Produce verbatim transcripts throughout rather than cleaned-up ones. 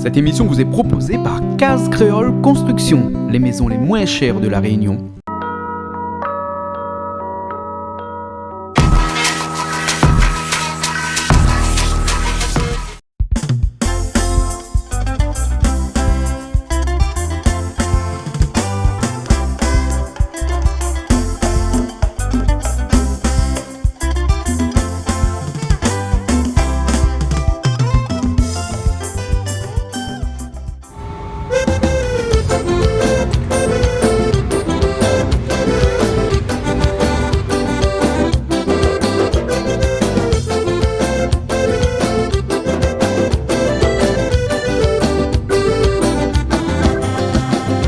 Cette émission vous est proposée par Case Créole Construction, les maisons les moins chères de La Réunion.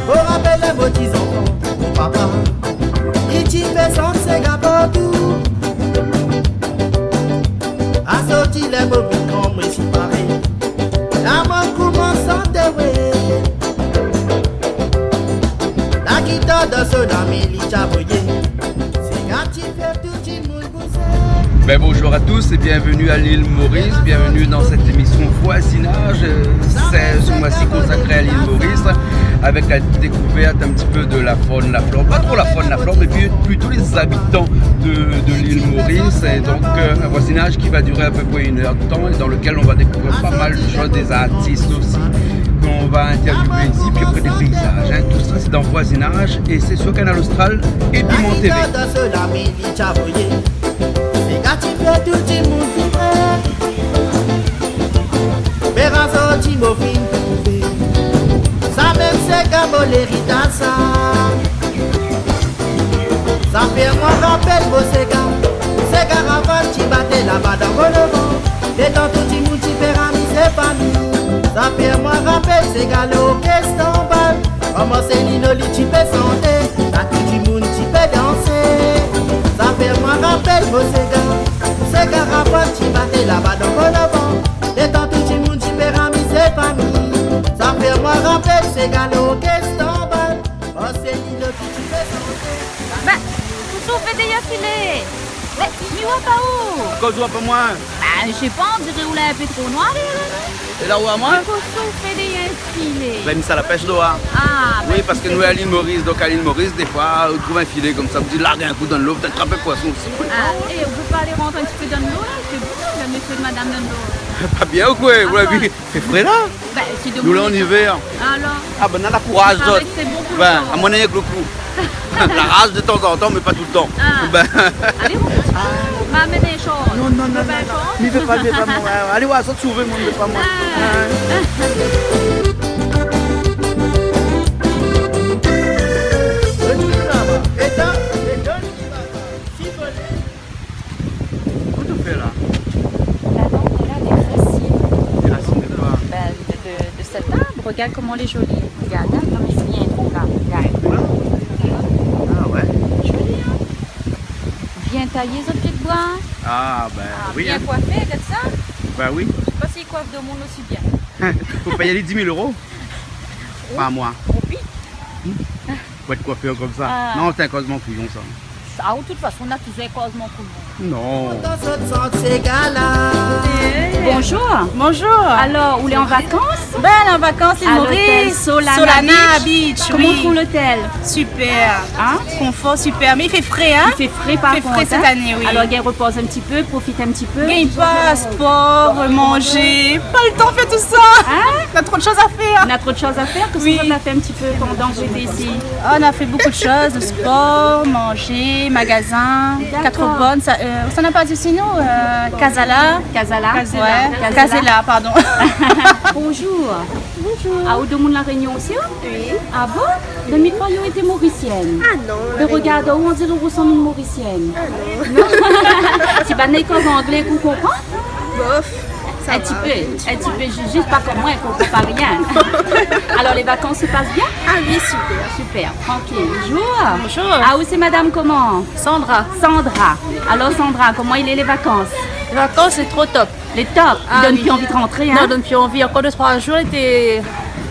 Pou rapèl in bo ti zanfan, mon papa, li ti fé son séga partou. Asoti lé mo mi kan mi sépar, la man koumans santé, wé. La gitar dan son lami li ti avoyé. Séga ti fé tout timoun bouzé. Ben, bonjour à tous et bienvenue à l'île Maurice. Bienvenue dans cette émission Voisinage, euh, c'est ce mois-ci consacré à l'île Maurice, avec la découverte un petit peu de la faune, la flore. Pas trop la faune, la flore, mais puis plutôt les habitants de, de l'île Maurice. Et donc, euh, un voisinage qui va durer à peu près une heure de temps et dans lequel on va découvrir pas mal de choses, des artistes aussi qu'on va interviewer ici, puis après des paysages, hein. Tout ça, c'est dans Voisinage et c'est sur Kanal Austral et Piment T V. Séga ti fé tout timoun vibré. Mé razo ti mo fine trouvé. Sa mèm séga mo lé ri dan sa. Sa fé mwin rapèl mo séga. Séga raval ti baté laba dan Bolovan. Létan tout timoun ti fé ramizé fami. Sa fé mwin rapèl séga lorkès tanbal. Koman sé Nino li ti fé santé, la tout timoun ti fé dansé. Sa fé mwin rapèl mo séga, séga raval ti baté laba dan Bolovan. Létan tout timoun ti fé ramizé fami. Sa fé mwin rapèl séga lorkès tanbal. Koman sé Nino li ti fé santé. Ba, kosa ou fé dèryèr filé ? Mé, mi oi pa ou. Kosa ou oi pa mwin ? Ba, mi sé pa, on diré ou lé in pé tro noir, la, non ? É la ou oi amwin ? Kosa ou fé dèryèr filé ? Ben, mi sa la pèsh dowa. Ah, oui, ben, parske nou, a l'île Maurice, donk a l'île Maurice, défoi, ou trouv in filé konmsa, ou di, larg in kou dan lo, pétèt trap in poison osi. Ah, é ou pé pa alé rant in ti pé dan lo, la ? Sé bon, la, mésyé, madam, dan lo. Pa bien ou koi ? Ou la vi, i fé fré, la. Ben, sé de... Nou la an ivèr. Alor ? Ah ben, nana kouraz, zot. Avèk sé bon koulèr. Ben, amwin néna in gro kou. La raz de tanzantan, mé pa toultan. Ah. Ben. Alé, ou... Ma amenn in short. Non, non, non, non, non. Mi vé pa, mi vé pa, mwin. Alé, oir, zot i sov, mwin, mi vé pa, mwin. Ah. Kosa ou fé la ? La, non, on a des racines. Des racines de quoi ? Ben, de, de, de cet arbre. Regarde comment il est joli. Regarde, hein, comme il vient, là. Regarde. Ah ouais. Joli, hein ? Bien taillé, zot pié d'boi, hein ? Ah, ben oui, hein. Bien coiffé, regarde ça. Ben oui. Mi koné pa si i koif demoun osi bien. Fo péyé ali dix mille euros par mois. Roupi. Pou èt koifèr konmsa. Ah. Non, sé in kozman kouyon, sa. Ah, de tout fason, nou na touzour in kozman kouyon. Non. Bonjour. Bonjour. Alor, ou lé an vakans ? Ben, an vakans, l'île Maurice. À l'hôtel Solana Beach, oui. Koman ou trouv lotèl ? Super. Hein ? Konfor super. Mé i fé fré, hein ? I fé fré, par kont, hein ? I fé fré sèt ané, oui. Alor, gingn repoz in ti pé, profit in ti pé. Gingn pa, spor, manzé. Pa le tan fé tout sa. Hein ? Na tro de shoz a fèr. Na tro de shoz a fèr. Kosa ou la fé in ti pé pandan ou lété isi ? Ah, on a fait beaucoup de choses, le sport, manger, magasin, Quatre Bonnes, ça, euh, ça n'a pas dit sinon, euh, Casala. Casala. Casela. Ouais, Casela. Casela, pardon. Bonjour. Bonjour. Ah, ou demoun La Réunion osi, hein ? Oui. Ah bon ? Mé mi kroiyé ou lété morisièn. Ah non, La Réunion. Mé regard aou, on diré ou resanm in morisièn. Ah non. Non ? Si banna i koz anglé, ou konpran ? Bof. In ti pé, in ti pé, ju-, jis pa konm mwin, i konpran pa rien. Alor, lé vakans i pas bien ? Ah oui, super. Super, trankil. Bonjour. Bonjour. Ah, ou sé madam koman ? Sandra. Sandra. Alor, Sandra, koman i lé lé vakans ? Lé vakans, lé tro top. Lé top. Ah oui. I donn pi anvi de rantré, hein ? Non, i donn pi anvi. Ankor dé, troi zour, lété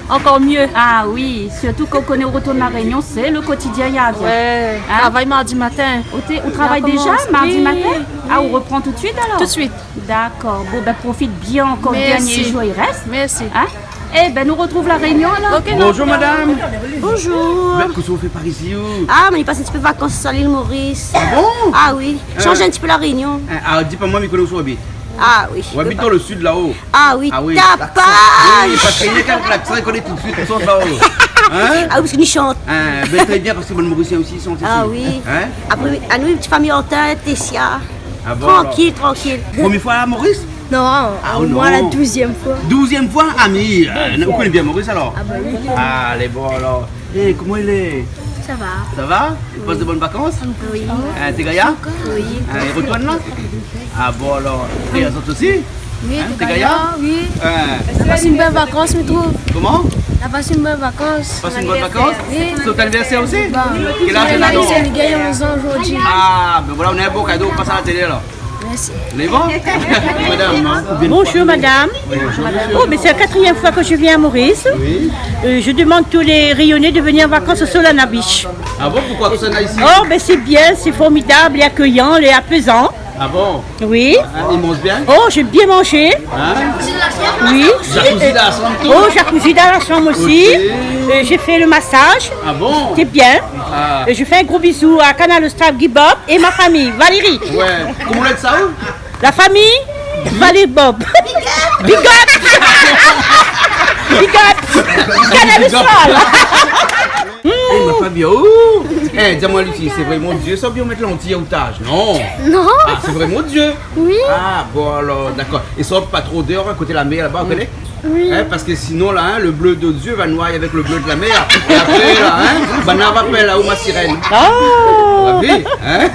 ankor myé. Ah oui, sirtou kan ou koné ou retourn La Réunion, sé le kotidien, i vien. Ouais, hein ? Travay mardi matin. Ou té, ou travay déza mardi matin ? Oui, oui. Ah, ou repran tout de suit alor ? Tout de suit. Dakor. Bon, ben, profit bien ankor, dernié zour i rès. Mersi. Mersi. Hein ? Eh ben, nou retrouv La Rényon, alor. Ok, nou retrouv. Bonjour, madame. Bonjour. Ben, kosa ou fé par isi, ou ? Ah, mi pass in ti pé vakans sur l'île Maurice. Ah bon ? Ah oui, shanj in ti pé La Rényon. Hein, ah, di pa moin, mi koné ousa ou abit. Ah oui. Ou abit dan le sud, la-o. Ah oui, Tapaz. Oui, parske rienk avèk laksan, i koné tout suit ousa ou lé la-o. Hein ? Ah oui, parske mi shant. Hein, ben, trè bien, parske bann Morisien osi i shant isi. Ah oui. Hein ? Apré, anou, ti famiy Hortin, Tessia. Ah bon, alor. Trankil, trankil. Promié foi a Maurice ? Non, ah, o moin la douzièm foi. Douzièm foi, ami. Euh, ou koné bien Maurice, alor ? Ah ben oui. Ah, lé bon, alor. Eh, koman i lé ? Sa va. Sa va ? Ou pass de bone vakans ? Oui. Hein, té gayar ? Oui. Hein, i retourn la ? Ah bon, alor. É lézot osi ? Oui, té gayar, oui. Hein ? La pass in bone vakans, mi trouv. Koman ? La pass in bone vakans. Pass in bone vakans ? Oui. Sé out anivèrsèr osi ? Bon. Kèl az ou na, donk ? Mi gingn onz an zordi. Ah, ben voilà, ou na in bo kado, pass a la télé, alor. Merci. Lé bon ? Madame, hein, ou vien... Bonjour, madame. Bonjour, monsieur. Oh, mais c'est la quatrième fois que je viens à Maurice. Oui. Euh, je demande tous les Réunionnais de venir en vacances au Solanabich. Ah bon, pourquoi Solanabich ? Oh, ben c'est bien, c'est formidable et accueillant et apaisant. Ah bon ? Oui. Hein, i manz bien ? Oh, j'ai bien mangé. Hein ? Oui. Jacuzzi dans la chambre, tout ? Oh, jacuzzi dans la chambre aussi. Ok. Euh, j'ai fait le massage. Ah bon ? C'était bien. Ah. Euh, je fais un gros bisou à Kanal Austral, Guy Bob et ma famille, Valérie. Ouais. Koman i lé sa, ou ? La famille Valérie Bob. Big up. Big up. Kanal Austral. Eh, ma pa bien. Oh. Eh, di amoin, Lucie, sé vréman Dieu sa, oubien ou mèt lantiy a out az, non ? Non. Ah, sé vréman Dieu. Oui. Ah, bon, alor, dakor. É sa, pa tro déor, a koté la mèr laba, ou koné ? Oui. Hein, parske sinon, la, hein, le bleu de Dieu va noyé avèk le bleu de la mer. É apré, la, hein, banna va apèl aou ma sirène. Ah. Ou la vi, hein ?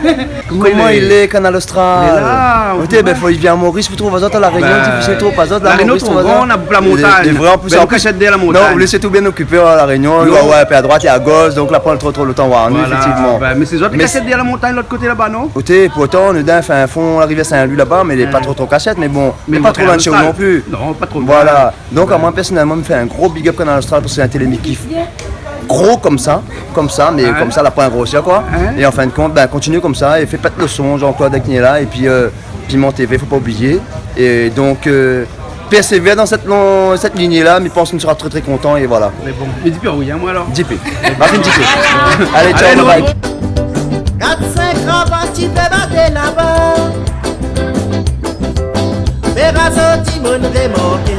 Koman i lé, Kanal Austral ? Lé la, ou... Oté, ben, fo i vien a Maurice pou trouv azot, a La Rényon, ben, difisil trouv azot, la, La Rényon, Maurice, trouv azot. Lé, lé vré, an plis, lé, lé vré, an plis. Ben, nou kashèt dèrièr la montagn. Non, ou lès tout bien okipé, a La Rényon, ou va oir in pé a droit é a gosh, donk la pa tro, tro le tan oir anou, éfèktivman. Voilà, ben, mé sé zot i kashèt dèrièr la montagn, lot koté laba, non ? Oté, pourtan, nou lé dan in fin fon, la rivièr Saint-Louis laba, mé lé pa tro, tro kashèt, mé bon, lé pa tro loin de shé ou non pli. Non, pa tro loin. Voilà. Donk, amoin, pèrsonèlman, mi fé in gro big up Kanal Austral parske sé in télé mi kif. Gro konmsa, konmsa, mé konmsa, la pa in gro sèr, koi. Hein ? É an fin de kont, ben, kontinié konmsa é fé pèt le son, Jean-Claude Akiniela, épi, euh, Piment T V, fo pa oublié. É donk, euh, pèrsévèr dan sèt lon-, sèt ligné-la, mi pans ke nou sra trè, trè kontan, é voilà. Mé bon, mé di pi, oui, hein, moin, alor. Di pi. Martin, di pi. Alé, ciao, bye bye. Kat, sink kravati pé baté laba. Mé razo dimoun rémorké.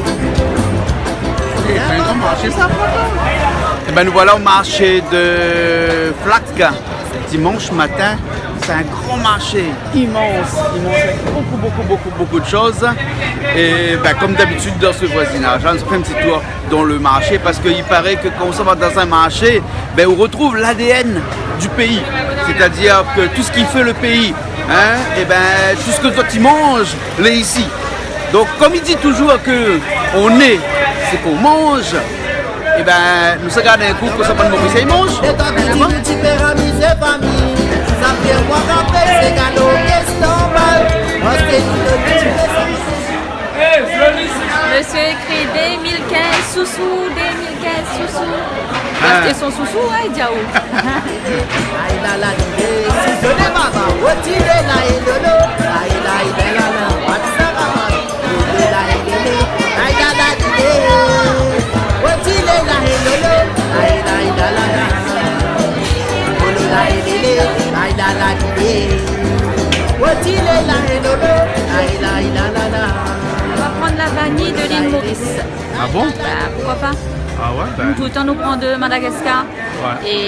Eh ben, nou voilà o marshé de Flacq, dimanche matin. C'est un grand marché, immense, immense, avec beaucoup, beaucoup, beaucoup, beaucoup de choses. Et ben, comme d'habitude dans ce voisinage, hein, on fait un petit tour dans le marché parce qu'il paraît que quand on s'en va dans un marché, ben, on retrouve l'A D N du pays. C'est-à-dire que tout ce qui fait le pays, hein, et ben, tout ce que toi tu manges, lé isi. Donk, kom i di toujour ke on est ce qu'on mange, ében, nou sa gard in kou kosa bann Morisien i manz. Lé tan ki di nou ti pé ramizé fami, sa fé moin rapèl sé galo késtion bal. Paske nou lé ti pé... Monsieur écrit deux mille quinze, sousou, deux mille quinze, sousou. Paske son sousou, hein, i di aou. Ay la la di lé, si zone baba, oti lé la é lolo. Ay la la la la, wat sa baba. Lolo la é lolo, ay la la di lé. Oti lé la é lolo. Ay la la la la. Lolo la é lolo, ay la la di lé. Oti lé la é lolo. Ay la la la la. On va prendre la vanille de l'île Maurice. Ah bon ? Bah, pourquoi pas ? Ah ouais, bah. Tout le temps, nous prend de Madagascar. Ouais. Et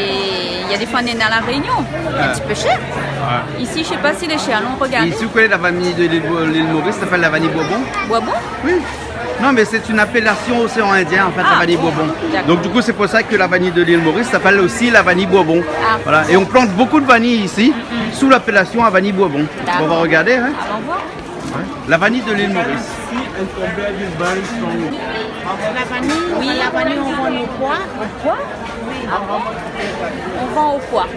il y a des fois, on est à La Réunion. C'est un petit peu cher. Ouais. Ici, je sais pas s'il est cher. Allons regarder. Ici, vous connaissez la vanille de l'île, l'île Maurice, ça s'appelle la vanille Bourbon ? Bourbon ? Oui. Non, mais c'est une appellation océan Indien, en fait, la vanille Bourbon. Ah, d'accord. Donc, du coup, c'est pour ça que la vanille de l'île Maurice s'appelle aussi la vanille Bourbon. Ah. Voilà. Et on plante beaucoup de vanille ici, sous l'appellation la vanille Bourbon. D'accord. On va regarder, hein. Allons voir. Ouais. La vanille de l'île Maurice. La vanille, oui, la vanille, on vend au poids. Au poids ? Oui. Ah bon ? On vend au poids.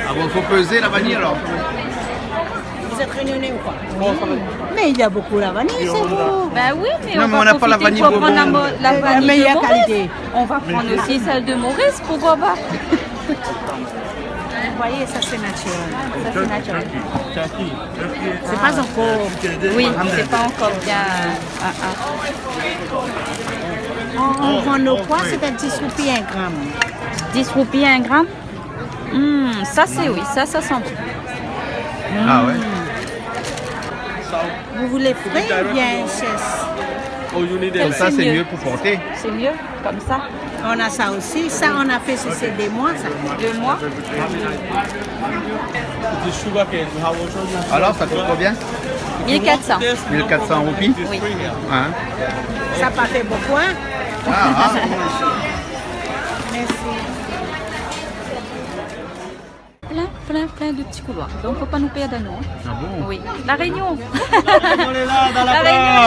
Ah bon, faut peser la vanille alors ? Vous êtes réunionnais ou quoi ? Oui. Mais il y a beaucoup la vanille, c'est vous. Ben oui, mais on va profiter pour prendre la mo-, la vanille de Maurice. Non, mais on n'a pas la vanille Bourbon. La meilleure qualité. On va prendre aussi celle de Maurice, pourquoi pas ? Vous voyez, ça c'est naturel. Ça c'est naturel. C'est pas encore. Oui, c'est pas encore bien. Ah, ah. On, on vend nos pois, c'est à dix roupies un gramme. Dix roupies un gramme ? Hmm, ça c'est, oui, ça, ça sent bon. Ah ouais. Vous voulez frais ou bien sèche ? Comme ça, c'est mieux pour porter. C'est mieux, comme ça. On a ça aussi. Ça, on a fait, c'est, c'est deux mois, ça. Deux mois. Alors, ça coûte combien ? Mille quatre cents. Mille quatre cents roupies ? Oui. Hein ? Ça pas fait beaucoup, hein ? Ah, ah. Merci. Plein, plein, plein de petits couloirs. Donc, faut pas nous perdre, nous, hein. Ah bon ? Oui. La Réunion. La Réunion lé la, dan la plas. La Réunion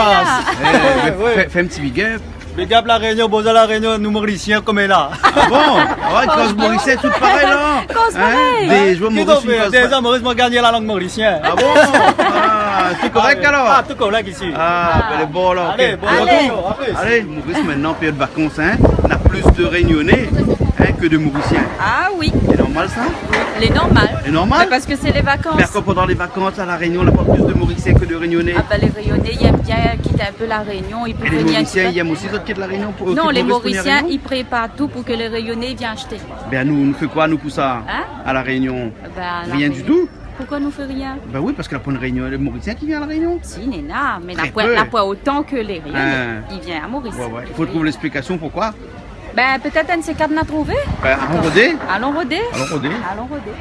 lé la. Eh, fé, fé in ti big up. Big up La Réunion, bonjour La Réunion, nou Morisien konm lé la. Ah bon ? Ah ouais, koz morisien tout parèy la. Koz parèy. Hein ? Dé zour Moris, dé zour Moris, moin gingn la lang morisien. Ah bon ? Ah, tout korèk alor ? Ah, tout korèk isi. Ah, ben, lé bon la, ok. Alé, bon, alé. Alé, Moris, mintnan, périod vakans, hein, na plis de Rényoné, hein, ke de Morisien. Ah oui. Lé normal sa ? Lé normal. Lé normal ? Mé parske sé lé vakans. Mé akoz pandan lé vakans, a La Rényon, na pa plis de Morisien ke de Rényoné ? Ah ben, lé Rényoné i èm bien kit in pé La Rényon, i pé vnir in ti pé. É lé Morisien i èm osi zot kit La Rényon pou, non, lé Morisien i prépar tout pou ke lé Rényoné i vien ashté. Ben nou, nou fé koi nou pou sa, hein ? A La Rényon ? Ben, rien du tout. Poukoi nou fé rien ? Ben oui, parske la poin Rényon, lé Morisien ki vien a La Rényon. Si, néna, mé la poin, la poin otan ke lé Rényoné i vien a Moris. Ouais, ouais. I fo trouv léksplikasyon poukoi. Ben, pétèt inn de sé kat na trouvé. Ben, alon rodé. Alon rodé. Alon rodé.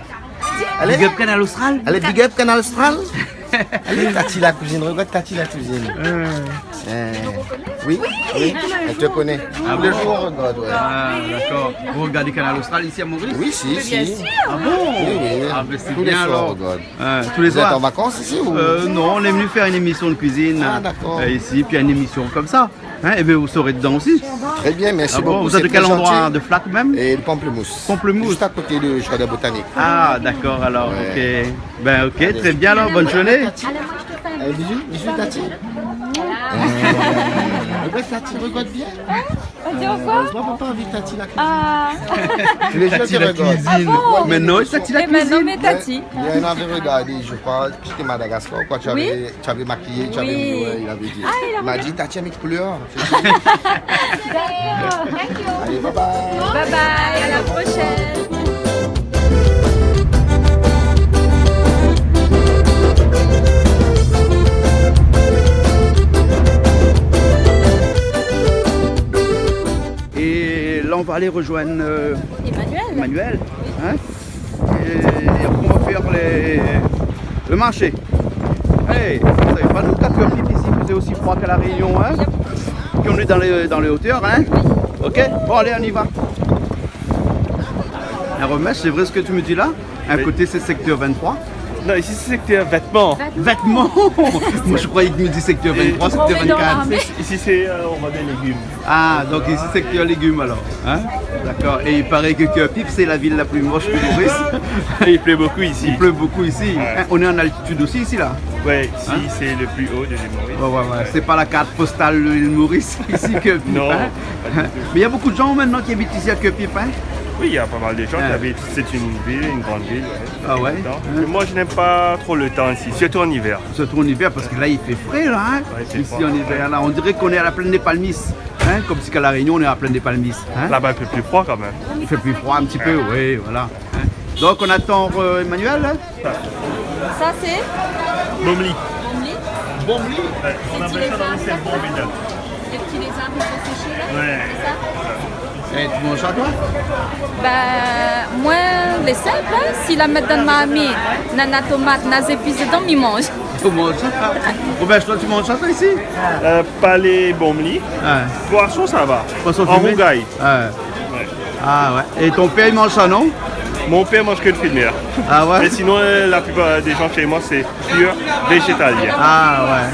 Alé. Big up Kanal Austral. Alé, big up Kanal Austral. Alé, Tati la cuisine, regarde Tati la cuisine. Euh. Euh, oui, oui, elle te connaît. Ah bon ? Tous les jours, on regarde, ouais. Ah, d'accord. Vous regardez Kanal Austral ici à Maurice ? Oui, si, si. Mais bien sûr. Ah bon ? Oui, oui. Ah, ben, c'est bien alors. Tous les soirs, on regarde. Hein, tous les soirs. Vous êtes en vacances ici ou ? Euh, non, on est venu faire une émission de cuisine, euh, ici, puis une émission comme ça. Ah, d'accord. Hein, eh ben, vous serez dedans aussi. Très bien, merci beaucoup, c'est très gentil. Ah bon, vous êtes de quel endroit, de Flac même ? Et de Pamplemousse. Pamplemousse. Juste à côté de jardin botanique. Ah, d'accord, alors, ok. Ouais. Ben, ok, très bien, alors, bonne journée. Allez. Allez, bisous, bisous, Tati. Euh, regarde Tati, regarde bien. On dit au revoir. Heureusement, papa invite Tati la cuisine. Ah. Les gens te regardent. Tati la cuisine. Ah bon ? Maintenant, Tati la cuisine. Et maintenant, mais Tati. Il y a un avis regardé, je crois, puisque Madagascar, quoi, tu avais, tu avais maquillé, tu avais mis, ouais, il avait dit. Ah, il a regardé. Il m'a dit, Tati a mis de couleur. D'accord. Thank you. Allez, bye bye. Bye bye, à la prochaine. Et là, on va aller rejoindre, euh, Emmanuel. Emmanuel, hein ? Et, et après, on va faire les, le marché. Hey, vous savez pas, nous, quatre heures ici, il faisait aussi froid qu'à La Réunion, hein ? Puis on est dans les, dans les hauteurs, hein ? Ok ? Bon, allez, on y va. Hermès, c'est vrai ce que tu me dis là ? Oui. À côté, c'est secteur vingt-trois. Non, ici, c'est secteur vêtements. Vêtements. Moi, je croyais que tu me dis secteur vingt-trois, secteur vingt-quatre. Et ici, c'est, euh, on vend des légumes. Ah, donc ici, secteur légumes, alors. Hein ? D'accord. Et il paraît que Curepipe, c'est la ville la plus moche de Maurice. Et il pleut beaucoup ici. Il pleut beaucoup ici. Ouais. Hein, on est en altitude aussi, ici, là. Ouais, ici, c'est le plus haut de l'île Maurice. Ouais, ouais, ouais. Ouais. C'est pas la carte postale de l'île Maurice, ici, Curepipe, hein ? Non, pas du tout. Mais il y a beaucoup de gens maintenant qui habitent ici à Curepipe, hein ? Oui, il y a pas mal de gens qui habitent. C'est une ville, une grande ville, ouais. Ah ouais ? Hein ? Mais moi, je n'aime pas trop le temps ici, surtout en hiver. Surtout en hiver, parce que là, il fait frais, là, hein ? Ouais, il fait froid. Ici, en hiver, là, on dirait qu'on est à la plaine des Palmistes, hein ? Comme si qu'à La Réunion, on est à la plaine des Palmistes, hein ? Là-bas, il fait plus froid quand même. Il fait plus froid un petit peu, oui, voilà. Hein ? Donc, on attend, euh, Emmanuel, hein ? Ça, c'est ? Bomli. Bomli ? Bomli ? Ouais, on appelle ça dans le sud bomli. C'est les arbres, là ? Les petits, les arbres séchés, là ? Ouais. C'est ça ? É, ou manz sa, ou ? Bin, moin, lé sinp, in. Si la mèt dann marmit, na, na tomat, na zépis dedan, mi manz. Ou manz sa ? Robin, toi, tu manges ça, toi, ici ? Euh, pas les bomli. Ouais. Poisson, ça va. Poisson fumé ? En rougail. Ouais. Ouais. Ah ouais. Et ton père, il mange ça, non ? Mon père mange que le fruit de mer. Ah ouais ? Mais sinon, euh, la plupart des gens chez moi, c'est pur végétalien. Ah ouais.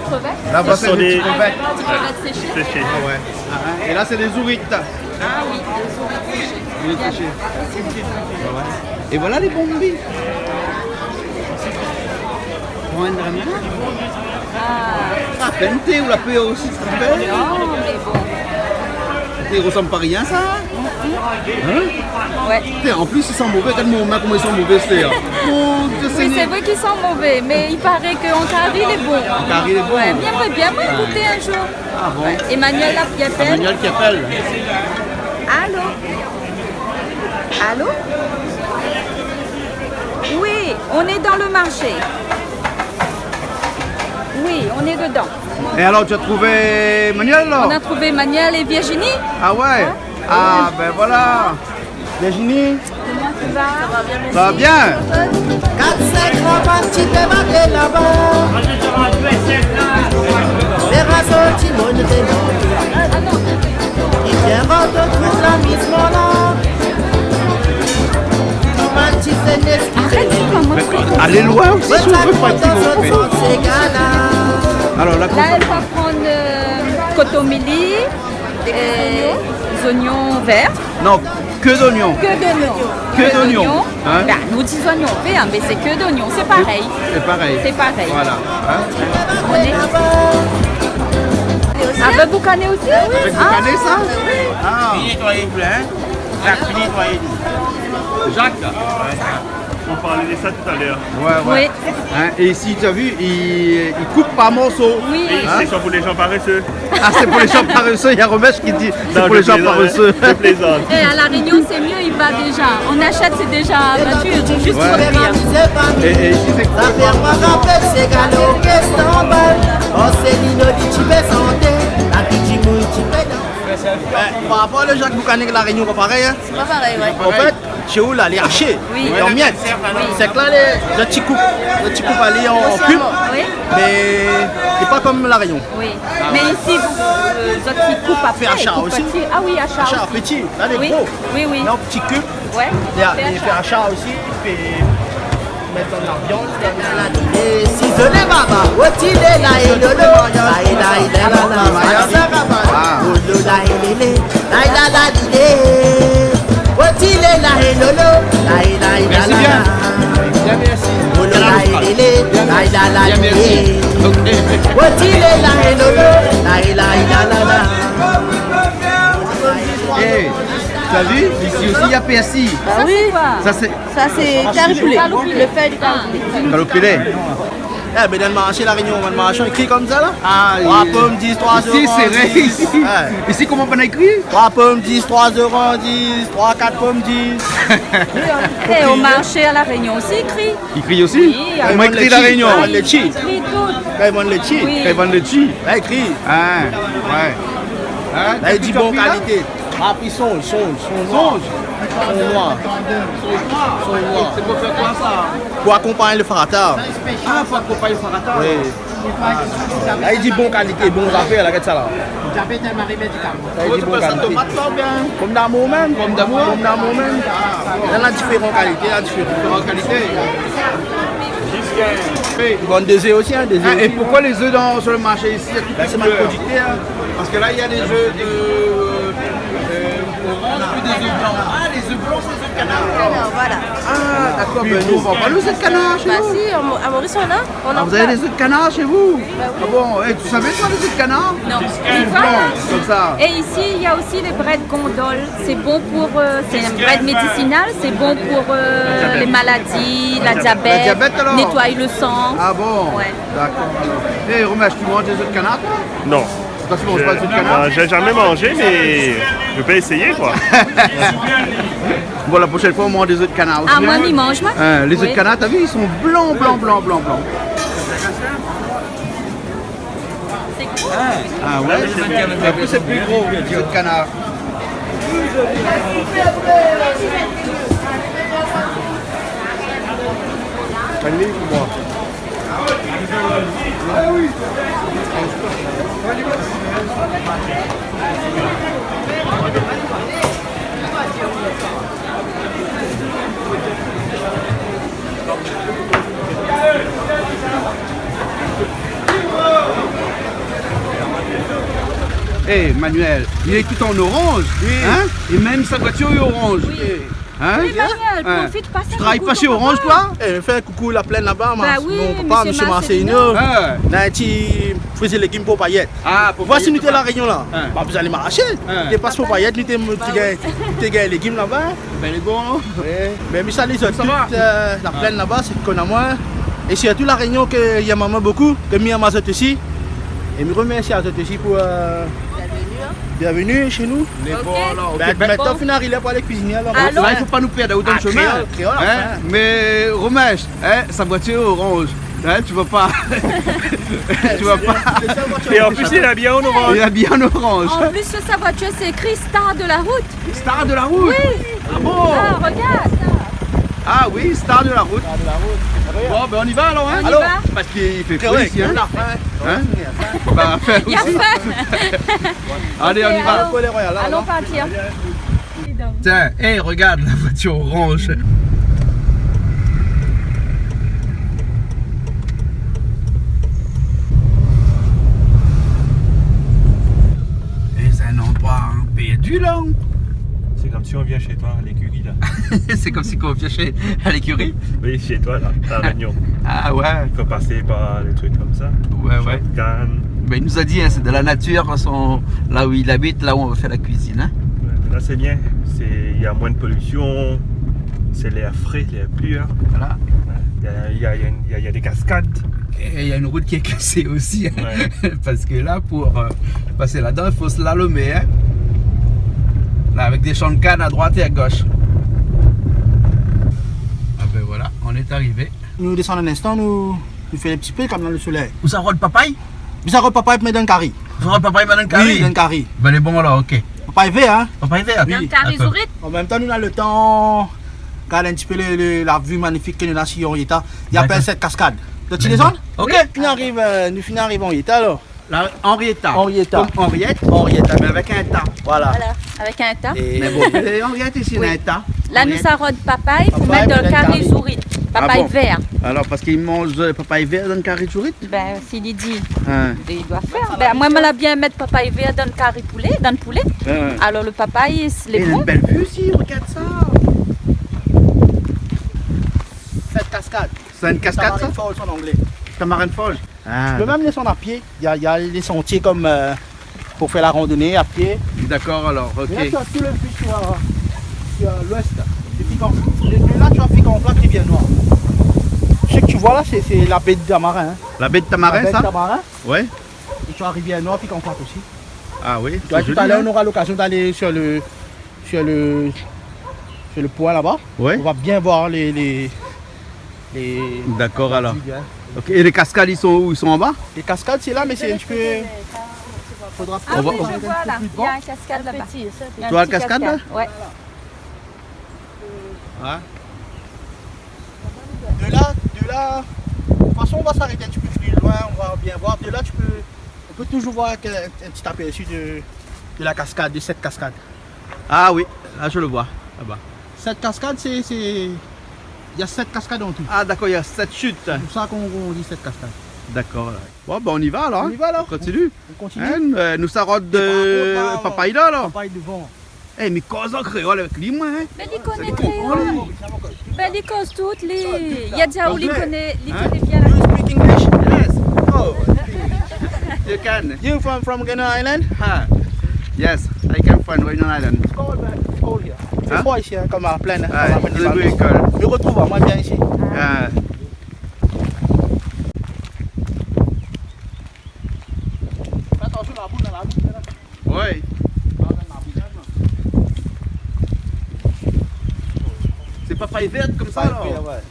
Crevettes ? Là, on va faire des petites crevettes. Ce sont des crevettes séchées. Séchées. Ah ouais. Ah, hein. Et là, c'est des ourites. Ah oui, des ourites séchées. Ourites séchées. Ouais, ouais. Et voilà les bombi. Pour un drame. Ah. Ah, Pente, ou la pé aussi, tu te rappelles ? Non, mais bon. I resanm pa rien, sa, in ? In ? Ouais. Putain, an plis, i san mové. Gard mon min, koman i san mové, sé, in. Mon Dieu Seigneur. Oui, c'est vrai qu'il sent mauvais, mais il paraît qu'en kari, il est bon. En kari, il est bon. Ouais, bien, ouais, bien, ouais, goûter un jour. Ah bon ? Ouais. Emmanuel la, i apèl. Emmanuel ki apèl. Allô ? Allô ? Oui, on est dans le marché. Oui, on est dedans. Et alors, tu as trouvé Emmanuel, là ? On a trouvé Emmanuel et Virginie. Ah ouais ? Ouais. Ah, ben voilà. Virginie, ça va bien ? Kat, sink gran bann ti té maté laba. Lé razo ti moun té non. I vien rod tout lamizman la. Tout bann ti té nès ki té. Arrête, maman. Allez loin aussi, si on veut pas être trop près. Alors, la... Là, elle va prendre, euh, kotomili, euh, les oignons verts. Non, que d'oignons. Que d'oignons. Que d'oignons, hein ? Ben, nou di zoignon vèr, mé sé ke d'oignon, sé parèy. C'est pareil. C'est pareil. Voilà. Hein ? Avèk boukané osi ? Avèk boukané, sa ? Ah. Fini nétoyé, hein ? Jacques, fini nétoyé. Jacques. On parlait de ça tout à l'heure. Ouais, ouais. Oui. Hein, et ici, tu as vu, ils, ils coupent par morceaux. Oui. Hein ? C'est ça pour les gens paresseux. Ah, c'est pour les gens paresseux. Il y a Romesh qui dit, c'est pour les gens paresseux. Non, je plaisante, je plaisante. Eh, à La Réunion, c'est mieux, il va déjà. On achète, c'est déjà battu, juste pour dire. Ouais. Et, et ici, c'est quoi ? Ben, par rapport à le Jacques Boucané, La Réunion, pas pareil, hein ? C'est pas pareil, ouais. En fait, shé ou la, lé ashé. Oui. Lé an mièt. Oui. Sé ke la, lé, zot i koup, zot i koup ali an, an kub. Oui. Mé lé pa kom La Rénion. Oui. Mé isi, zot i koup apré, i koup pti. Ah oui, ashar osi. Ashar pti. La lé gro. Oui, oui. La an pti kub. Ouais. Lé ashar osi, i pé mèt dan la viann. Si zot lé baba, oti lé la é lolo, la é la é la la la, sa va. Ah. Lolo la é lélé. Laï la la lilé. Oti lé la é lolo. Laï laï la la la. Merci bien. Bien, merci. Lolo laï lélé. Laï la la lilé. Bien, merci. Ok. Oti lé la é lolo. Laï laï la la la. Eh, t'as vu ? Ici aussi, il y a persil. Bah oui. Ça, c'est quoi ? Ça, c'est... Ça, c'est caloupilé. Le feuille de caloupilé. Caloupilé. Eh, ben, dan marshé La Rénion, dan marshé, i ékri komsa la. Ah, trois pommes dix, trois euros dix. Ici, c'est vrai, ici. Ouais. Ici, comment on écrit ? Trois pommes dix, trois euros dix, trois, quatre pommes dix. Eh, au marché à La Réunion aussi, i ékri. I ékri aussi ? Oui, i ékri. Koman i ékri La Rénion ? Kan i vann létshi. I ékri tout. Kan i vann létshi. Oui. Kan i vann létshi. La i ékri. Ah, ouais. Hein ? La i di bon kalité. Ah, pi sonj, sonj, sonj noir. Sonj. Sonj noir. Sonj noir. C'est pour faire quoi, ça ? Pou akonpagn le farata. Ah, pou akonpagn le farata. Oui. La i di bon kalité, bon zafèr la, gèt sa la. Diabète, mari médikaman. La i di bon kalité. Ou pé fé sa tomat la oubien ? Pomdamour mèm. Pomdamour ? Pomdamour mèm. Néna diféran kalité, néna diféran kalité. I vann dé zèf osi, hein, dé zèf osi. Ah, et pourquoi les œufs dans, sur le marché ici ? Ben, c'est mal producteur, hein. Parce que là, il y a des œufs de, euh, orange, puis des œufs blancs. Ah, les œufs blancs, c'est les œufs de canard. Alors, voilà. Ah, d'accord, ben, nous, on vend pas nos œufs de canard chez nous. Bah si, à Mo-, à Maurice, on a. Ah, vous avez des œufs de canard chez vous ? Bah oui. Ah bon, eh, tu savais, toi, les œufs de canard ? Non. Ils sont blancs, comme ça. Et ici, il y a aussi les brèdes gondoles. C'est bon pour, euh, c'est une brède médicinale, c'est bon pour, euh, les maladies, la diabète, nettoyer le sang. Le diabète, alors ? Ah bon ? Ouais. D'accord, alors. Eh, Romain, tu manges des œufs de canard, toi ? Non. Toi, tu manges pas des œufs de canard ? J'ai, euh, j'ai jamais mangé, mais je peux essayer, quoi. Bon, la prochaine fois, on mange des œufs de canard aussi, hein. Ah, moi, mi manz, moi. Hein, les œufs de canard, t'as vu, ils sont blancs, blancs, blancs, blancs, blancs. Ah ouais ? En plus, c'est plus gros, les œufs de canard. Allez, pour moi. Eh, Manuel, il est tout en orange, hein ? Et même sa voiture est orange. Oui. Eh. Hein ? Emmanuel, profit, pas in koukou ton papa. Tu travailles pas chez Orange, toi ? Eh, fé in koukou La Plaine laba, mon papa, monsieur Marcelino. Bah oui, monsieur Marcelino. Ah. Na in ti fruits et légumes pou Payet. Ah, pou Payet, papa. Voir si nou té La Réunion la. Hein. Bah, zot i alé marshé. Hein. Té pas pou Payet, nou té, té gingn, nou té gingn légim laba. Bin, lé bon, non ? Ouais. Mé mi sali zot tout, euh, La Plaine laba, sé konn amoin. É sirtou La Réunion ke i yèm amoin bokou, ke mi yèm azot osi. É mi remèrsi azot osi pou, euh, bienvenue chez nous. Lé bon, alor. OK. Bin, mintnan, fine ariv lèr pou alé kuiziné, alor. Alon. La, i fo pa nou pèrd otan de shemin. Ah, kréol, kréol, hein, anfin. Mé, Romain, hein, sa voiture orange. Hein, tu vois pas. Tu vois pas. Et en plus, il est habillé en orange. Il est habillé en orange. En plus, sur sa voiture, c'est écrit star de la route. Star de la route. Oui. Ah bon ? Ah, regarde. Ah oui, star de la route. Star de la route. Bon, ben, on y va alors, hein ? On y va. Parce qu'il fait frais ici, hein ? Hein ? Bah, fais aussi. Il y a faim. Allez, on y va. OK, allons. Allons partir. Tiens, hey, regarde la voiture orange. Eh, c'est un endroit, hein, perdu, là, hein. C'est comme si on vient chez toi, à l'écurie, là. C'est comme si on vient chez, à l'écurie ? Oui, chez toi, là, à La Réunion. Ah ouais. Il faut passer par les trucs comme ça. Ouais, ouais. Shotgun. Mais il nous a dit, hein, c'est de la nature, son, là où il habite, là où on va faire la cuisine, hein. Ouais, mais là, c'est bien. C'est, il y a moins de pollution, c'est l'air frais, l'air pur. Voilà. Ouais. Il y a, il y a, il y a une, il y a, il y a des cascades. Et il y a une route qui est cassée aussi, hein. Ouais. Parce que là, pour, euh, passer là-dedans, il faut slalomer, hein. Là, avec des champs de canne à droite et à gauche. Ah ben voilà, on est arrivé. Nou desann in instan, nou, nou fé in ti pé konm dan le solèy. Ou sa rod papay ? Ou sa rod papay pou mèt dan kari. Ou sa rod papay pou mèt dan kari ? Oui, dan kari. Ben, lé bon alor, OK. Papay vèr, hein ? Papay vèr ? Oui. Dan kari zourit. An mèm tan, nou na le tan gard in ti pé le, le, la vue magnifique ke nou na si Henrietta. D'accord. I apèl Sèt Kaskad. Zot i désann ? OK. Oui. Fine ariv, euh, nou fine ariv Henrietta alor. La, Henrietta. Henrietta. Comme Henriette. Henrietta, mais avec un ta. Voilà. Voilà, avec un ta. Et bon, et Henriette ici, oui. Na in ta. La, nou sa rod papay pou mèt dan kari zourit. Papay vèr. Ah bon ? Alors, parce qu'il mange, euh, papay vèr dan kari zourit ? Ben, si li di, li doi fèr. Hein. Ben, moin, moin la bien mèt papay vèr dan kari poulé, dan poulé. Hein. Alors, le papay, lé bon. Et une belle vue ici, regarde ça. Sèt Kaskad. Sèt Kaskad, ça ? Tamarin Falls en anglais. Tamarin Falls. Ah, d'accord. Tu peux même descendre à pied. Il y a, il y a les sentiers comme, euh, pour faire la randonnée à pied. D'accord, alors, OK. Et là, tu as tout le vue sur, euh, sur l'ouest. Et puis, quand, de, de là, tu as Ficamplac, Rivière-Noire. Ce que tu vois là, c'est, c'est la baie de Tamarin, hein. La baie de Tamarin, ça ? La baie de Tamarin. Ouais. Et tu as Rivière-Noire, Ficamplac aussi. Ah oui, c'est joli, hein. Tout à l'heure, on aura l'occasion d'aller sur le, sur le, sur le point là-bas. Ouais. On va bien voir les, les, Et d'accord, alors. Là-dessus, bien. OK. Et les cascades, ils sont où ? Ils sont en bas ? Les cascades, c'est là, mais c'est un petit peu, faudra peut-être monter un petit peu plus devant. Ah oui, je vois, là. Il y a une cascade là-bas. Il y a une petite cascade. Tu vois la cascade, là ? Ouais. Hein ? De là, de là, de toute façon, on va s'arrêter un petit peu plus loin, on va bien voir. De là, tu peux, on peut toujours voir un, un petit aperçu de, de la cascade, de Sèt Kaskad. Ah oui, là, je le vois, là-bas. Sèt Kaskad, c'est, c'est, il y a sept cascades en tout. Ah, d'accord, il y a sept chutes. C'est pour ça qu'on, qu'on dit Sèt Kaskad. D'accord, là. Bon, ben, on y va, alors, hein. On y va, alors. On continue. On continue. Hein, euh, nou sa rod, euh, papay la, alors. Papay devan. Eh, mi koz an kréol avèk li, moin, hein. Mé li koné kréol. Ben, li koz tout, li, li la di aou li koné, li koné bien la. Do you speak English? Yes. Oh, you can. You from, from Réunion Island? Ah, yes, I come from Réunion Island. It's cold, man. It's cold here. Hein? Fé fré isi, hein, konm a La Plaine, hein, konm a Plaine. Ah, it's very cold. Mi retrouv amoin bien isi. Ah. Fé atansyon, la boul, la boul, la. Ouais. Sé papay vèr konmsa, la. Papay vèr, ouais.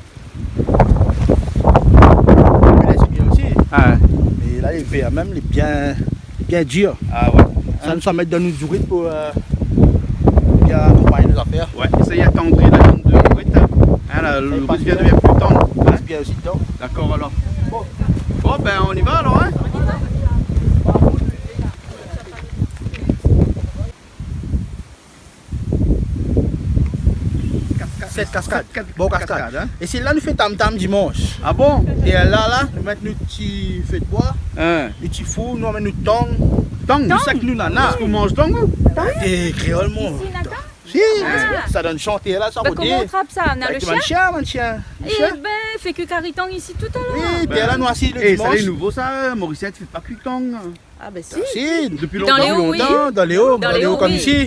Mé la, sé bien osi. Ah. Mé la, lé vèr mèm, lé bien, bien dir. Ah ouais. Sa, nou sa mèt dan nout zourit pou, euh, bien akonpagn nout zafèr. Ouais, sa i atandri la viann de zourit, hein. Hein, la, le zourit vien devien pli tann. Hein? Bien osi dedan. D'accord, alors. Bon. Bon, ben, on y va, alors, hein? Sèt Kaskad. Sèt Kas-, Bon, Kaskad. Kaskad, hein. É sé la nou fé tam-tam dimansh. Ah bon? É la, la, nou mèt nout ti fé d'boi, hein, nout ti four, nou amèn nout tang. Tang? Tang? Sak nou nana. Èske ou manz tang, ou? Tang? É kréol, mon. Isi, nana tang? Té, sa donn shanté la, sa rodé. Bin, koman ou trap sa ? Na le shien ? Shien, bann shien. Ébin, fé kui kari tang isi talèr. Oui, tèr la nou asiz le dimansh. É sa lé nouvo sa, Morisien i fé pa kui tang. Ah bin si. Si, dopi lontan, oui. Dan lé o, dan lé o, oui. Konm isi.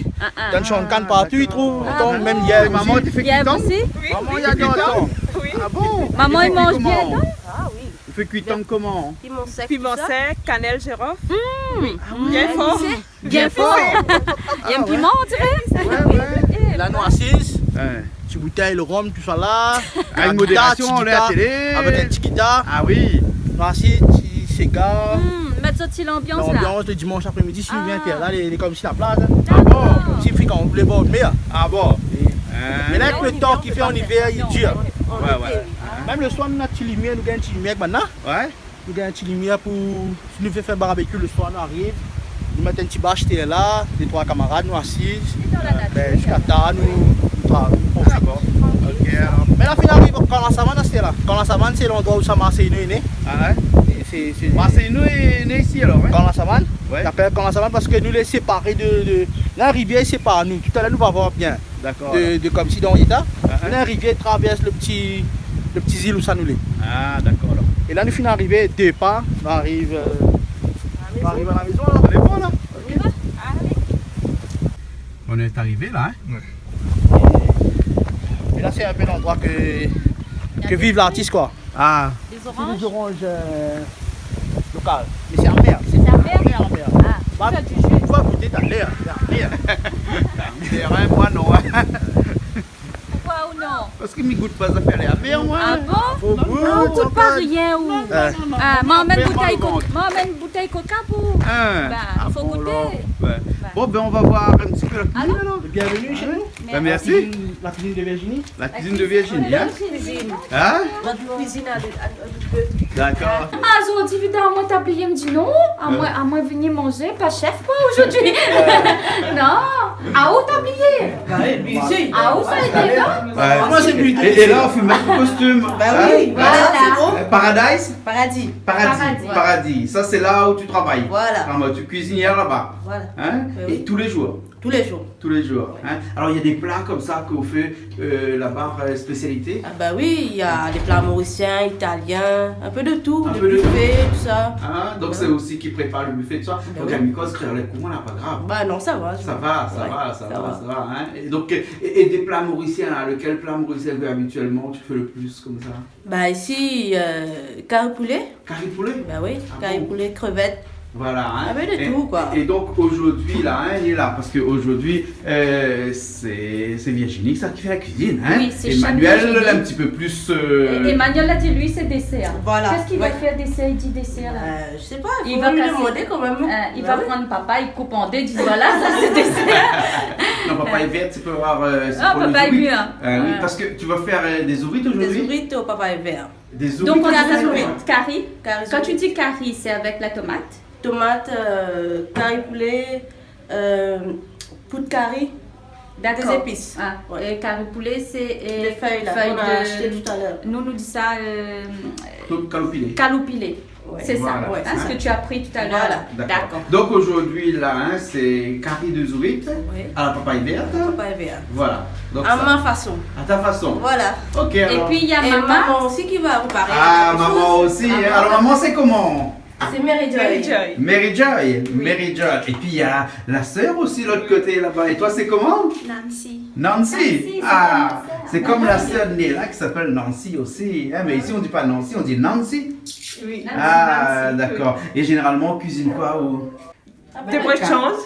Donn shann kann partou, i trouv tang, mèm yèv osi. Momon i fé kui tang ? Oui. Momon i ador tang. Oui. Ah bon ? Momon i manz bien tang ? Ah oui. I fé kui tang koman ? Piman sèk, kanèl, zirof. Mm. Oui. Bien for. Bien for. Néna in piman, on diré. Ouais, ouais. La nou asiz. Ti boutèy, le rom, tousa la. Avèk in modérasion, la télé. Avèk in ti gitar. Ah oui. Nou asiz, ti séga. Mm, mèt zot ti lanbians la. Lanbians le dimansh aprémidi, si ou vien tèr la, lé, lé konm si la plaz, hein. Ah bon ? Konm si ou fé kan ou lé bor mèr. Ah bon ? Mé la, avèk le tan ki fé an ivèr, lé dir. Ouais, ouais. Mèm le soir, nou néna ti limièr, nou gingn ti limièr banna. Ouais. Nou gingn ti limièr pou, si nou vé fé barbékiu le soir, nou ariv, nou mèt in ti bas tèr la, dé troi kamarad, nou asiz. Bin, ziska tar, nou, nou tra-, nou profit. Ah bon. Ok, alor. Mé la fine ariv Kan la Savann, astèr la. Kan la Savann, sé landroi ousa Marseille nou lé né. Ah ouais ? É sé, sé Marseille nou lé né isi alor, hein ? Kan la Savann. Ouais. I apèl Kan la Savann parske nou lé séparé de, de, la rivièr i sépar anou. Talèr nou va voir bien. Dakor. De, de konm si dan léta. Ah, ah. La rivièr i travèrs le ti, le ti zil ousa nou lé. Ah, dakor, alor. É la nou fine arivé, dépar, nou ariv, euh, nou ariv a la mézon, la. Lé bon, la. Ok. Nou lé arivé la, hein ? Ouais. É la, sé in pé landroi ke, ke viv lartis, koi. Ah. Lé zoranj. Sé dé zoranj, euh, lokal. Mé sé amèr. Sé amèr ? Amèr, amèr. Ah, ba, fé du ji. Ou va gouté talèr. Sé amèr. Amèr, hein, moin non, hein. Poukoi ou non ? Parske mi gout pa zafèr lé amèr, moin. Ah bon ? Fo gout, ou gout pa rien, ou ? Non, non, non, non. Ah, moin amèn boutèy koka, moin amèn boutèy koka pou ou. Hein. Bin, fo gouté. Ah bon, alor. Ouais. Bon, bin, on va voir un petit peu la cuisine, alor. Bienvenue chez nous. Bin, mèrsi. La cuisine, la cuisine de Virginie. La cuisine de Virginie, hein ? Virginie. Hein ? Nout kuizine a dé, a, a dé. Dakor. Ah, zordi, évidaman, moin tablié, mi di non. Amoin, amoin vni manzé, pa shèf, koi, zordi. Non. Ah, ou tablié ? Ba oui, bien sir. Ah, ou sa été, non ? Ouais. Moin, sé plito. É, é la, ou fé mèt le kostim. Ba oui, voilà, sé bon. Euh, Paradise ? Paradis. Paradis. Paradis. Paradis. Ça, c'est là où tu travailles. Voilà. Vraiment, tu es cuisinière là-bas. Voilà. Hein ? Oui, oui. Et tous les jours ? Tous les jours. Tous les jours, hein. Alors, il y a des plats comme ça que vous faites, euh, là-bas, euh, spécialité ? Ah bah oui, il y a des plats mauriciens, italiens, un peu de tout, le buffet, tout ça. Ah, donc c'est aussi qui prépare le buffet, tout ça. Ben oui. Donc, la mycose créole, comment, là, pas grave. Bah non, ça va, ça va, ça va, hein. Et donc, et, et des plats mauriciens, là, lequel plat mauricien que habituellement tu fais le plus comme ça ? Bah ici, euh, kari poulé. Kari poulé ? Bah oui, kari poulé, crevettes. Voilà, hein. Ah, mais de tout, quoi. Et, et donc aujourd'hui, là, hein, il est là, parce que aujourd'hui, euh, c'est, c'est Virginie, ça, qui fait la cuisine, hein. Oui, c'est chef Virginie. Emmanuel, elle est un petit peu plus, euh... Emmanuel a dit, lui, c'est dessert. Voilà. Qu'est-ce qu'il va faire dessert ? Il dit dessert, là. Euh, je sais pas, il faut lui demander quand même. Euh, il va prendre papaye, coupe en deux, il dit, voilà, ça, c'est dessert. Non, papaye verte, tu peux voir, euh, c'est pour les ourites. Ah, papaye mûre. Euh, oui, parce que tu vas faire, euh, des ourites aujourd'hui ? Des ourites au papaye vert. Des ourites. Donc, on dit kari. Kari. Quand tu dis kari, c'est avec la tomate ? Tomate, euh, kari poulé, euh, poud kari, des épices. D'accord. Ah, ouais. Et kari poulé, c'est, euh, les feuilles là, qu'on a achetées tout à l'heure. Nous, nous dit ça, euh, kaloupilé. Kaloupilé. Ouais. C'est ça, hein, ce que tu as pris tout à l'heure. Voilà. D'accord. Donc aujourd'hui, là, hein, c'est kari de zourit à la papaye verte. Oui. À la papaye verte. Voilà. Donc à ma façon. À ta façon. Voilà. Ok, alors. Et puis, il y a maman aussi qui va préparer quelque chose. Ah, maman aussi, hein. Alors, maman, c'est comment ? C'est Mary Joy. Mary Joy. Mary Joy. Oui. Mary Joy. Et puis, il y a la sœur aussi, l'autre côté, là-bas. Et toi, c'est comment ? Nancy. Nancy. Nancy, c'est comme ma sœur. Ah, c'est comme la sœur de Néla qui s'appelle Nancy aussi, hein, mais ici, on dit pas Nancy, on dit Nancy. Oui. Ah, Nancy, d'accord. Et généralement, on cuisine quoi au... Des brèdes chanze.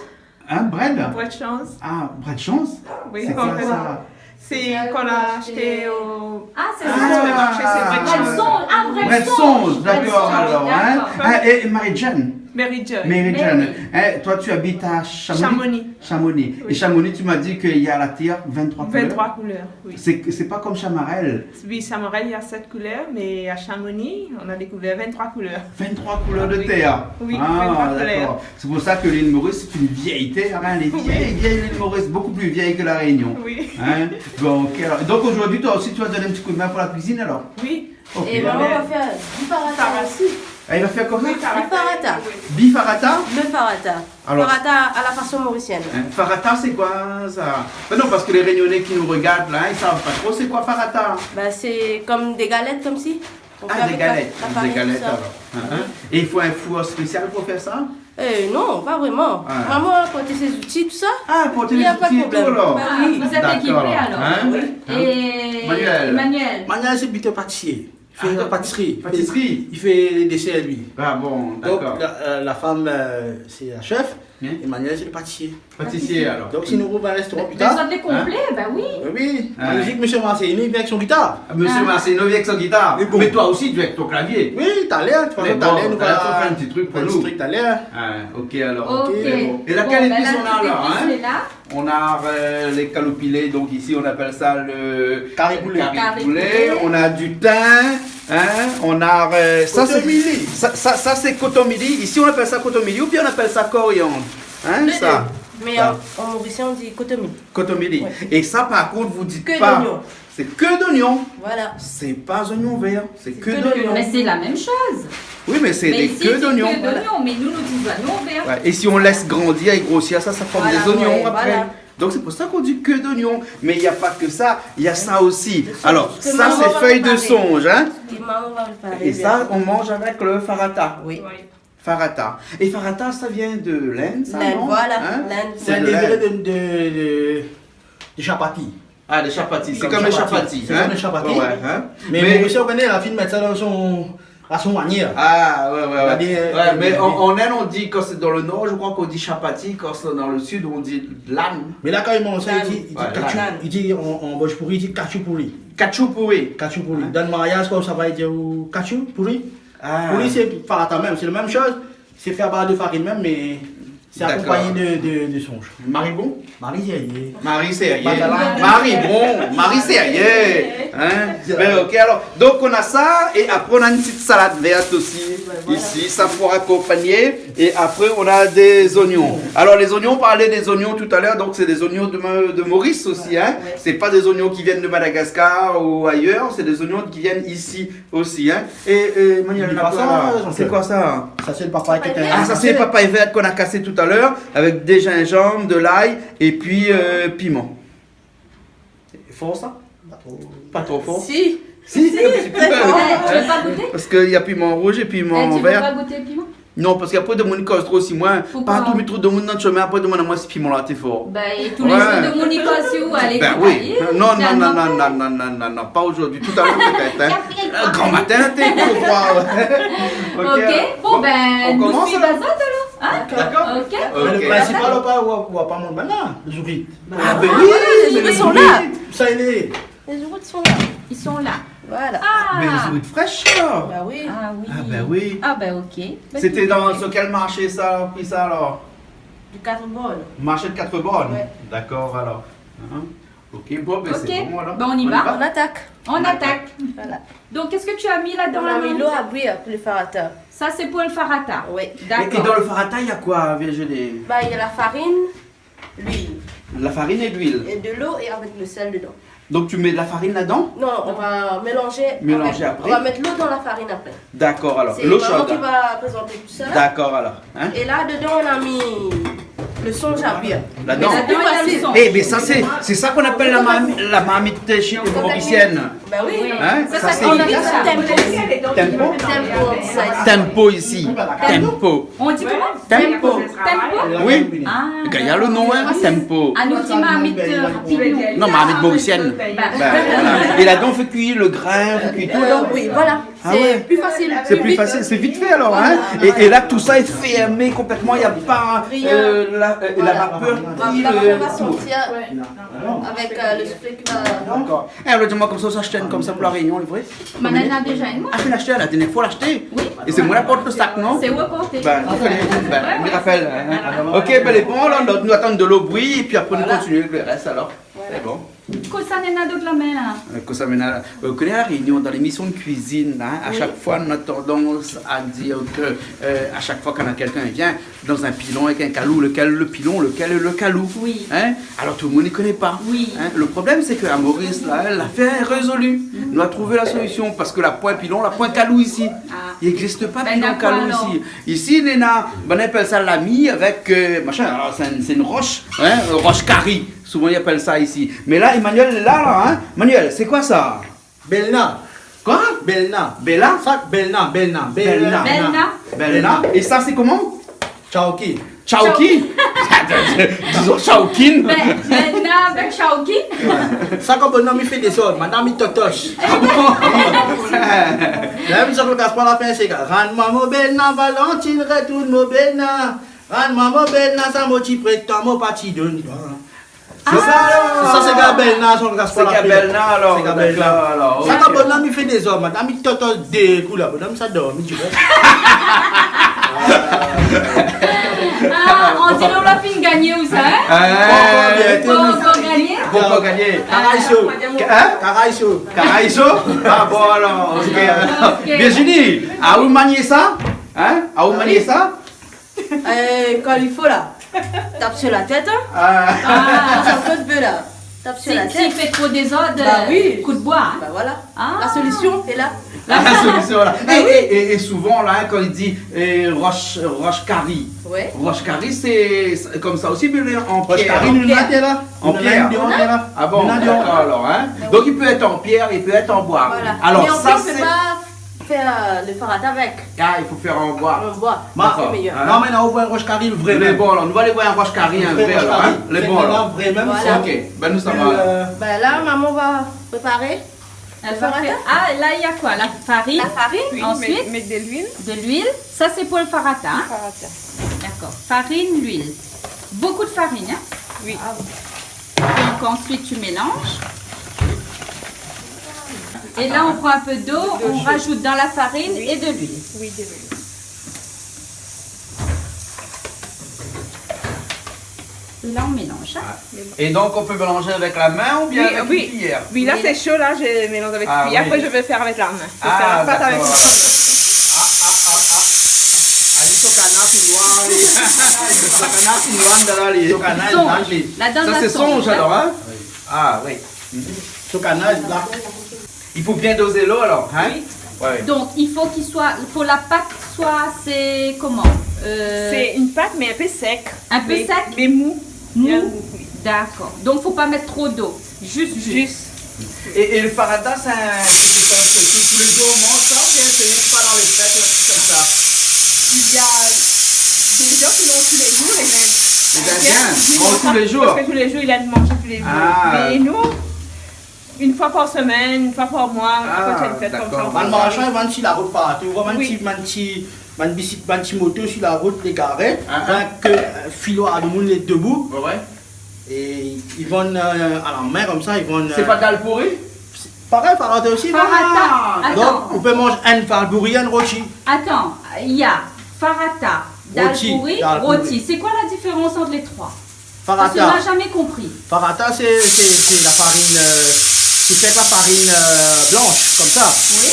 Hein, brèdes ? Brèdes chanze. Ah, brèdes chanze ? Oui, c'est quoi ça ? C'est qu'on a acheté au supermarché, c'est brèdes chanze. Ah, brèdes chanze, d'accord, alors, hein. D'accord. Hein, et Mary Joy. Mary Joy. Mary Joy. Mary. Hein, toi, tu habites à Chamonix ? Chamonix. Chamonix. Oui. Et Chamonix, tu m'as dit qu'il y a la terre, vingt-trois couleurs. Vingt-trois couleurs, oui. C'est, c'est pas comme Chamarel. Oui, Chamarel, il y a sept couleurs, mais à Chamonix, on a découvert vingt-trois couleurs. Vingt-trois couleurs de terre. Ah oui. Oui, vingt-trois couleurs. Ah, d'accord. C'est pour ça que l'île Maurice, c'est une vieille terre, hein, les vieilles, vieilles îles Maurice, beaucoup plus vieilles que La Réunion. Oui. Hein ? Donc, euh, donc aujourd'hui, toi aussi, tu vas donner un petit coup de main pour la cuisine, alors ? Oui. Ok. Et maman va faire du paradis aussi. Ah, i va fé koman ? Le farata. Bifarata ? Le farata. Alor, farata à la façon mauricienne. Hein, farata, sé koi sa ? Ben non, parske lé Rényoné ki nou rogard la, i sav pa tro sé koi farata. Bah, c'est comme des galettes, comme si. On fait avec la, la farine, tout ça. Ah, des galettes, des galettes, alors. Hein, hein. Oui. Et il faut un four spécial pour faire ça ? Euh, non, pas vraiment. Ah. Maman a apporté ses outils, tout ça. Ah, apporté les outils et tout, alors. Il y a pas de problème. Bah oui. Ah, vous êtes équipés, alors. D'accord. Hein ? Oui. Et Manuel. Emmanuel ? Manuel, sé biten patisié. I fé la patisri. Ah, patisri. I fé lé désèr, li. Ah bon, d'accord. Donk, la, euh, la fanm, euh, sé la chef, é Manuel, sé le patisié. Patisié, alor. Donk, si nou rouv in restoran pli tar. Mé zot lé konplé, ben oui. Oui, oui. Ah. Manuel, ziska mésyé Marcelino i vien avèk son gitar. Ah, mésyé Marcelino i vien avèk son gitar. Mé bon. Mé toi osi, tu es avec ton clavier. Oui, talèr, talèr, nou va fé in ti truk pou nou. Mé bon, talèr, talèr. Ah, ok, alor. Ok. Mé bon. É la, kèl épis nou na la, hein ? Bon, ben la, tout épis lé la. On a, euh, les caloupilés, donc ici on appelle ça le cari poulet. Cari poulet. Cari poulet. On a du thym, hein, on a, euh, ça, c'est, kotomili. Ça, ça, ça, c'est kotomili. Ici on appelle ça kotomili ou bien on appelle ça coriandre. Hein, ça. Les deux. Mais en, en mauricien on dit kotomili. Kotomili. Ouais. Et ça, par contre, vous dites pas. Que d'oignons. C'est que d'oignons. Voilà. C'est pas oignon vert, c'est que d'oignons. C'est que d'oignons. Mais c'est la même chose. Oui, mais c'est des queues d'oignons. Mais ici, c'est queue d'oignon, mais nous, nous disons oignon vert. Ouais, et si on laisse grandir et grossir, ça, ça forme des oignons après. Voilà, ouais, voilà. Donc c'est pour ça qu'on dit queue d'oignon. Mais il y a pas que ça, il y a ça aussi. Alors, ça, c'est feuille de songe, hein. Et maman va préparer. Et ça, on mange avec le farata. Oui. Oui. Farata. Et farata, ça vient de l'Inde, ça, non ? L'Inde, voilà, l'Inde. Hein ? C'est de l'Inde. C'est un dérivé de, de, de, de chapati. Ah, de chapati. C'est comme le chapati, hein ? C'est comme le chapati. Ouais, hein ? Mais, mais Maurice, on connaît, la fine mèt sa dan son, à son manière. Ah, ouais, ouais, ouais. Ouais, mais en, en Inde, on dit, quand c'est dans le nord, je crois qu'on dit chapati, quand c'est dans le sud, on dit l'âne. Mais là, quand il mange ça, il dit, il dit kachou, il dit en, en bhojpuri, il dit kachou pouri. Kachou pouri. Kachou pouri. Hein ? Dan mariaz, kan sa va, i di kachou pouri. Ah. Pouri, sé farata mèm, sé la mèm shoz. Sé fé a baz de farine mèm, mé sé akonpagné de, de, de sonj. D'accord. Mari bon ? Mari sérié. Mari sérié. Mari bon, mari sérié. Hein ? Ben, ok, alors, donc on a ça, et après on a une petite salade verte aussi, ici, ça pour accompagner, et après on a des oignons. Alors les oignons, on parlait des oignons tout à l'heure, donc c'est des oignons de, de Maurice aussi, hein ? Ouais. C'est pas des oignons qui viennent de Madagascar ou ailleurs, c'est des oignons qui viennent ici aussi, hein. Et, euh, Manuel, on a quoi là ? C'est quoi ça ? Ça, c'est le papaye qui était... Ah, ça, c'est le papaye vert qu'on a cassé tout à l'heure, avec des gingembre, de l'ail, et puis, euh, piment. C'est fort, ça ? Pas trop. Pas trop fort ? Si. Si, un petit peu. Si, très fort. Eh, tu veux pas goûter ? Parce qu'il y a piment rouge et piment vert. Eh, tu veux pas goûter le piment ? Non, parske apré, demoun i koz tro si moin. Pourquoi ? Partou mi trouv demoun dan shomin, apré demoun amoin si piman la té for. Ben, et tous les jours, demoun i koz si ou, alé, alé. Ben oui. Non, non, non, pa aujourd'hui. Tout à l'heure peut-être, hein. Grand matin, té, fo krwar. Ok. Ok, bon, ben, nou suiv azot alor, hein ? D'accord. Ok. Mé le prinsipal, ou va pa, ou va pa mont banna, lé zourit. Ah, ben oui, lé zourit lé la. Sa i lé. Les zourit sont là. Ils sont là. Voilà. Ah. Mais les zourit fraîches, là. Bah oui. Ah oui. Ah, ben oui. Ah, ben, ok. C'était dans, sur quel marché ça, pris ça, alors ? Du Quatre Bornes. Marché de Quatre Bornes. Ouais. D'accord, alors. Hein ? Ok, bon, ben, c'est bon, alors. Ben, on y va. On attaque. On attaque. Voilà. Donc, qu'est-ce que tu as mis là-dedans, la marmite ? On a mis l'eau à bouillir pour le farata. Ça, c'est pour le farata. Oui. D'accord. Et, et dans le farata, il y a quoi, Virginie ? Bah, il y a la farine, l'huile. La farine et l'huile. Et de l'eau et avec le sel dedans. Donc tu mets de la farine là-dedans ? Non, on va mélanger avec, on va mettre l'eau dans la farine après. D'accord, alors. L'eau chaude. C'est maman qui va présenter tout ça. D'accord, alors. Hein ? Et là, dedans, on a mis le songe à bouillir. Là-dedans ? Mais c'est plus facile. Eh, mais ça, c'est, c'est ça qu'on appelle la marmi-, la marmite chez les Mauriciennes. Bah oui. Hein ? Ça, ça, c'est tempo. Tempo ? Tempo, ça. Tempo ici. Tempo. On dit comment ? Tempo. Tempo ? Oui. Ah, d'accord. Gayar le nom, hein, tempo. Ah, nou di marmit, euh, rapid. Non, marmit mauricienne. Ben, voilà. Et là-dedans, on fait cuire le grain, on fait cuire tout, là. Euh, oui, voilà. Ah ouais. C'est plus facile, c'est plus vite. C'est plus facile, c'est vite fait alors, hein. Voilà. Et, et là, tout ça est fermé complètement, il y a pas, euh, la, euh, la vapeur qui, euh, tourne. On va pas sentir avec, euh, le soufflet qui va... D'accord. Eh, le di amoin konmsa, sa ashté inn konmsa pou La Rényon, lé vré ? Madame la déjà une fois. Ah, ou la ashté la dernièr foi, ou la ashté ? Oui. É sé moin la port le sak, non ? C'est reporté. Ben, ben, mi rapèl, hein. Ok, ben, lé bon, la, nou atann de l'eau bouillir, épi apré, nou kontinié le rès, alor. Voilà. Lé bon. Kosa néna dot la min la ? Euh, kosa néna la, euh, ou koné La Rénion, dan lémisyon de kuizine la, in, a shak foi nou na tandans a dir ke, euh, a shak foi kan na kèlkin i vien, dan in pilon èk in kalou, lekèl le pilon, lekèl le kalou ? Oui. In ? Alor tout le moun i koné pa. Oui. In ? Le problèm sé ke a Moris la, lafèr lé rézoli. Nou la trouv la solisyon, parske la poin pilon, la poin kalou isi. Ah. I égzis pa pilon kalou isi. Isi néna, bann i apèl sa lami avèk, euh, machin, alor sé in, sé in rosh, in, rosh kari. Souvan i apèl sa isi. Mé la, Emmanuel lé la, la, in. Emmanuel, sé koi sa ? Bèlna. Koi ? Bèlna. Bèla ? Sa, bèlna, bèlna, bèlna. Bèlna. Bèlna. É sa sé koman ? Tchaoki. Tchaoki ? Dizon tchaokin. Bèlna avèk tchaoki. Sa kan bononm i fé dézord, madam i totosh. Ah bon ? Mèm Jean-Claude Gaspard la fé in séga. Rann amoin mon bèlna, Valentine, retourn mon bèlna. Rann amoin mon bèlna, sa mo ti prétan, mo pa ti donn. Sé sa, sé sa, sé gabèlna, son gras. Sé gabèlna, alor, dakor, alor, ok. Sa kan bononm i fé dézord, madam i totosh dé kou la, bononm sa dormi, ti voi. Ah, on diré ou la fine gagné ou sa, in ? Ah, pankor gagné. Pankor gagné. Pankor gagné. Karaiso. In ? Karaiso. Karaiso ? Ah bon, alor, ok. Ok. Virginie, aou i manié sa ? In ? Aou i manié sa ? Euh, kan i fo la, tap sur la tèt, in. Ah. Ah, sa fé de la. Tap sur la tèt. Si, si i fé tro dézord, bah oui, kou de boi, in. Bah voilà. Ah. La solisyon lé la. La solisyon lé la. Bah oui. É, é, é souvan la, in, kan i di, euh, rosh, rosh kari. Ouais. Rosh kari, sé, sé konmsa osi, mé an pièr. Rosh kari, nou néna la. An pièr. Nou néna la. Ah bon, dakor, alor, in. Donk i pé èt an pièr, i pé èt an boi. Voilà. Alor sa sé... Mé an pièr, i pé pa fé, euh, le farata avèk. Ah, i fo fé an boi. An boi. Dakor. Sé méyèr. Mé, in ? Mé la, ou voi in rosh kari vré mèm. Lé bon, alor, nou va alé voir in rosh kari, in vré, alor, in. Lé bon, alor. Vré mèm. Voilà. Ok, bin nou sava, alor. Bin la, momon va préparé. Le farata. Ah, la, néna koi ? La farine. La farine. Puis, ensuite, mèt, mèt de l'huile. De l'huile. Sa sé pou le farata, in ? Farata. Dakor. Farine, l'huile. Beaucoup de farine, in ? Oui. Ah oui. Donc ensuite, tu mélanges. Et là, on prend un peu d'eau, on rajoute dans la farine et de l'huile. Oui, de l'huile. Et là, on mélange, in ? Ah. Et donc, on peut mélanger avec la main ou bien avec une cuillère ? Oui, oui. Oui, là, c'est chaud, là, je mélange avec une cuillère. Ah oui. Après, je vais faire avec la main. Je vais faire la pâte avec une cuillère. Ah, d'accord, alors. Ah, ah, ah, ah. Ah, li, son kanar fine noir, li. Son kanar fine noir, la, li. Son kanar, li. Songe. La, dan la songe, in ? Ça, c'est songe, alors, hein ? Oui. Ah, oui. Son kanar, la. Il faut bien doser l'eau, alors, hein ? Oui. Ouais. Donc, il faut qu'il soit, il faut la pâte soit, c'est comment ? Euh, c'est une pâte, mais un peu sec. Un peu sec ? Mais, mais mou. Mou ? Bien mou, oui. D'accord. Donc, faut pas mettre trop d'eau. Juste, juste. Juste. Et, et le farata, c'est un, c'est quelque chose que tous les jours on mange, ça, ou bien c'est une fois dans les fêtes ou un truc comme ça ? Il y a des gens qui mangent tous les jours, les Indiens. Les Indiens mangent tous les jours ? Parce que tous les jours, il y a de manger tous les jours. Ah. Mais nous, une fois par semaine, une fois par mois, quand il y a une fête comme ça, on mange. Ah, d'accord. Bann marsan i vann si la rout partou. Ou voi bann ti, bann ti, bann bisikl-, bann ti moto si la rout, lé garé. Ah, ah. Ou voi ke, euh, filoir demoun lé debou. Ouais, ouais. É i vann, euh, à la main comme ça, i vann, euh... C'est pas dalpouri ? C'est pareil, farata aussi, non ? Farata. Ah, attends. Donc, on peut manger un dalpouri, un roti. Attends, il y a farata, roti, dalpouri, dalpouri. Roti. C'est quoi la différence entre les trois ? Farata. Parce que moi, j'ai jamais compris. Farata, c'est, c'est, c'est la farine, euh, qui fait la farine, euh, blanche, comme ça. Oui.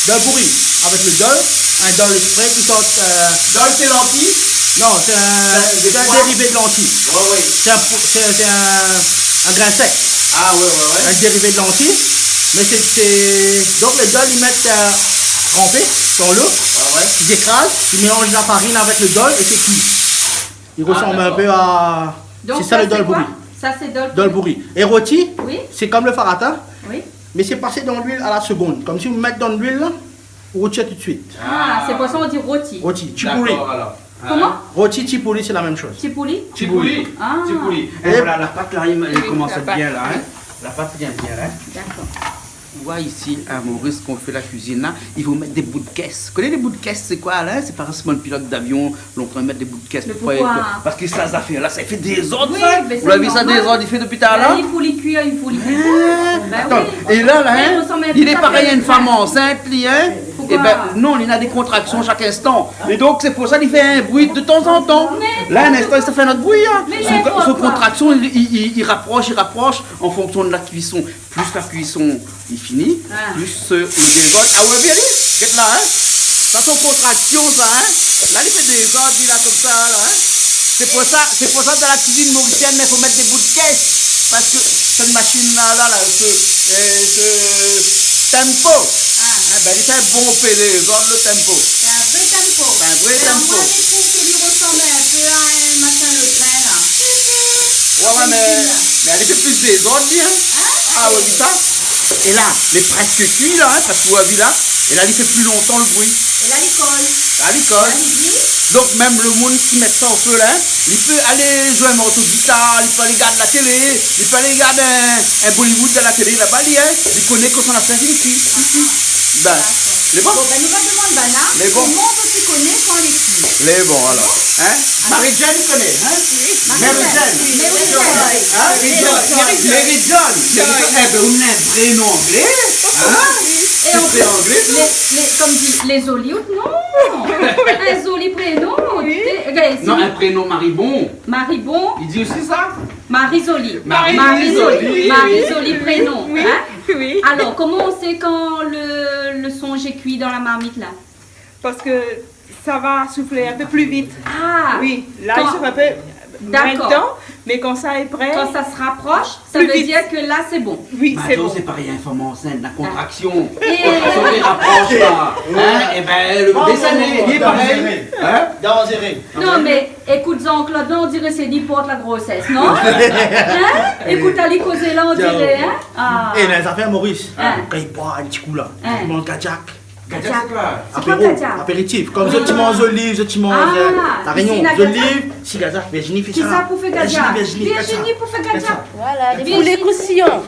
Dalpouri, avec le dol, un dol frais qui sort, euh... Dol, c'est lentilles ? Non, c'est un, c'est un dérivé de lentilles. Dol, c'est quoi ? Ouais, ouais. C'est un pou-, c'est, c'est un, un grain sec. Ah, ouais, ouais, ouais. Un dérivé de lentilles. Mais c'est, c'est, donc le dol, ils mettent, euh, à tremper dans l'eau. Ouais, ouais. Ils écrasent, ils mélangent la farine avec le dol et c'est cuit. Ah, d'accord. Il ressemble un peu à, c'est ça le dalpouri. Donc ça, c'est quoi ? Ça, c'est dalpouri. Dalpouri. Et roti, c'est comme le farata, mais c'est passé dans l'huile à la seconde. Oui. Comme si vous mettez dans l'huile, là, ou roti tout de suite. Ah, c'est pour ça on dit roti. Roti, tchipouri. D'accord, alors. Comment ? Roti, tchipouri, c'est la même chose. Tchipouri ? Tchipouri. Tchipouri. Ah. Tchipouri. Et voilà, la pâte, là, elle, elle commence à être bien, là, hein. Oui, la pâte. La pâte bien, bien, là. D'accord. Ou voi isi, à Maurice, kan ou fé la kuizine la, i fo mèt dé bout de kès. Ou koné dé bout de kès, sé koi la ? Sé parèy si bann pilot d'avion, lé antrinn mèt dé bout de kès pou... Mais pourquoi ? Parske sa, zafèr la, sa i fé dézord, sa. Oui, mais ça, normal. Ou la vi sa, dézord i fé dopi talèr la ? Ben, il faut les cuire, il faut les cuire. Hein ? Ben oui. Atann, é la, la, hein, il ressemble un peu à une femme enceinte, li, hein ? Faut Pourquoi ? Ébin, non, li na dé kontraksion shak instan. É donk, sé pou sa li fé in bri de tanzantan. Mé la, in instan, li sa fé in ot bri, in. Mé son, son kontraksion, li, li, li, li raprosh, li raprosh, an fonksion de la kuison. Plis la kuison lé fini, plis, euh, la dézord. Ah ouais, vien, gèt la, in. Sa son kontraksion, sa, in. La, li fé dézord, li la, konmsa, la, in. Sé pou sa, sé pou sa, dan la kuizine morisièn, i fo mèt dé bout kèsh. Parske sèt mashine-la, la, la, sé, euh, de tempo. Ah. In, bin, li fé in bon pé dézord, le tempo. Sé in vré tempo. Sé in vré tempo. Mé moin, mi trouv ke li resanm in pé a in mashin Le Grain, la. Ouais, ouais, mé, mé li fé plis dézord, li, in. In ? Ah ouais, sa. É la, lé prèsk kui, la, in, parske ou la vi, la. É la, li fé pli lontan le bri. É la, li kol. La, li kol. Donk, mèm le moun ki mèt sa o fé, la, in, li pé alé zoué in morso de gitar, li pé alé gard la télé, li pé alé gard in, in Bollywood dan la télé, laba, li, in, li koné kosa la fé in kui. Ah. Bin, lé bon. Bon, bin, nou va demann banna, koman zot i koné kan lé kui. Lé bon, alor. In ? Marie-Jeanne i koné, in ? Oui, Marie-Jeanne. Marie-Jeanne. Mé oui, Marie-Jeanne. In ? Marie-Jeanne. Marie-Jeanne. Mé, é bin, ou na in vré non anglé, in ? É an plis, lé, lé, konm di, lé zoli out non. In zoli prénon. Oui. Non, in prénon Maribon. Maribon. I di osi sa ? Marie Zoli. Marie Zoli, oui. Marie Zoli prénon, in ? Oui. Alor, koman ou sé kan le, le sonj lé kui dan la marmit, la ? Parske sa va souflé in pé pli vit. Ah. Oui, la, i souf in pé moin d'tan, mé kan sa lé pré, kan sa i raprosh, sa i vé dir ke la, sé bon. Oui, sé bon. Mé atann, sé parèy, in fanm ansint, la kontraksion. Kontraksion i raprosh, la. In ? É bin, le bébé, sa lé, lé parèy. Danzéré. In ? Danzéré. Non, mé ékout, Jean-Claude, la, on diré sé li i port la grosès, non ? In ? Ékout ali kozé, la, on diré, in ? Ah. É, lé zafèr Maurice, in, kan i boir in ti kou, la, i manz gadiak. Gadiak, sé koi ? Apéro, apéritif. Konm zot i manz zoliv, zot i manz, euh, La Rényon, zoliv, si gadiak, Virginie i fé sa. Kisa pou fé gadiak ? Virginie, Virginie pou fé gadiak. Voilà, lé poulé kroustiyan.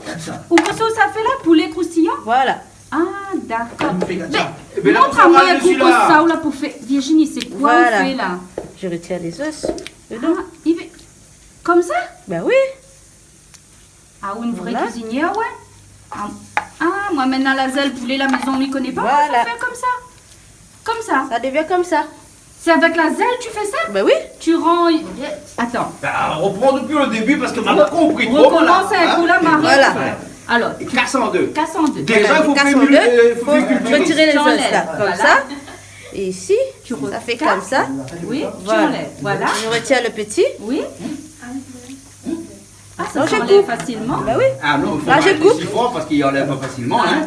Ou kosa ou sa fé la, poulé kroustiyan ? Voilà. Ah, dakor. Mé mont amoin in kou kosa ou la pou fé. Virginie, sé koi ou fé la ? Je retire les os dedans. Ah, i fé konmsa ? Bin oui. Ah, ou in vré kuizinièr, ouais. Ah, ah, moin, mintnan, la zèl poulé la mézon, mi koné pa. Voilà. Fé konmsa. Konmsa. Ça devient comme ça. C'est avec la zèle tu fais ça ? Ben oui. Tu rends, attends. Bah, reprann dopi le début parske ma pa konpri tro, voilà. Rekomans in kou la, Marie. Voilà. Alors, tu casses en deux. Déza, i fo fé, euh, i fo retirer les os, là, comme ça. Et ici, ça fait comme ça. Voilà. Oui, tu enlèves. Voilà. Je retiens le petit. Oui. Ah, ça s'enlève facilement. Bah oui. Ah non, i fo pa alé si for parske i anlèv pa fasilman, hein.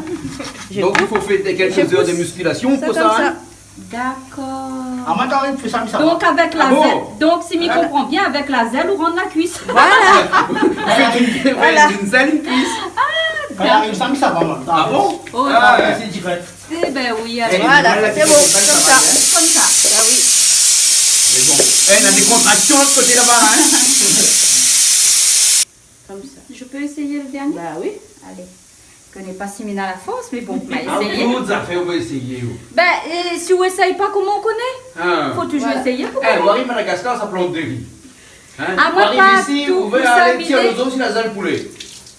Donk i fo fé kèlk zèr de miskilasion pou sa, hein. D'accord. Ah, moin, kan mi fé sa, mi sa. Donc, avec la zèle, donc, si mi konpran bien, avec la zèle, ou rann la kuis. Voilà. Ou fé d'in, ouais, d'in zèl in kuis. Ah, d'accord. Kan mi ariv sa, mi sa, moin. Ah bon ? Oh, ah, ouais, c'est direct. Eh ben oui, alors. Voilà, c'est bon, c'est comme ça. Comme ça. Ah oui. C'est bon. Eh, na dé kontraksion de koté laba, hein. Comme ça. Je peux essayer le dernier ? Bah oui. Allez. Mi koné pa si mi na la fors, mé bon, ma éséyé. Ah, tout zafèr, ou pé éséyé, ou. Ben, euh, si ou éséy pa, koman ou koné ? Ah. Fo toujour éséyé pou koné. Eh, ou ariv Madagascar, sa plant de ri. Hein ? Ah, moin, pa isi, tout, ou vé alé tir le zo si la zèl poulé.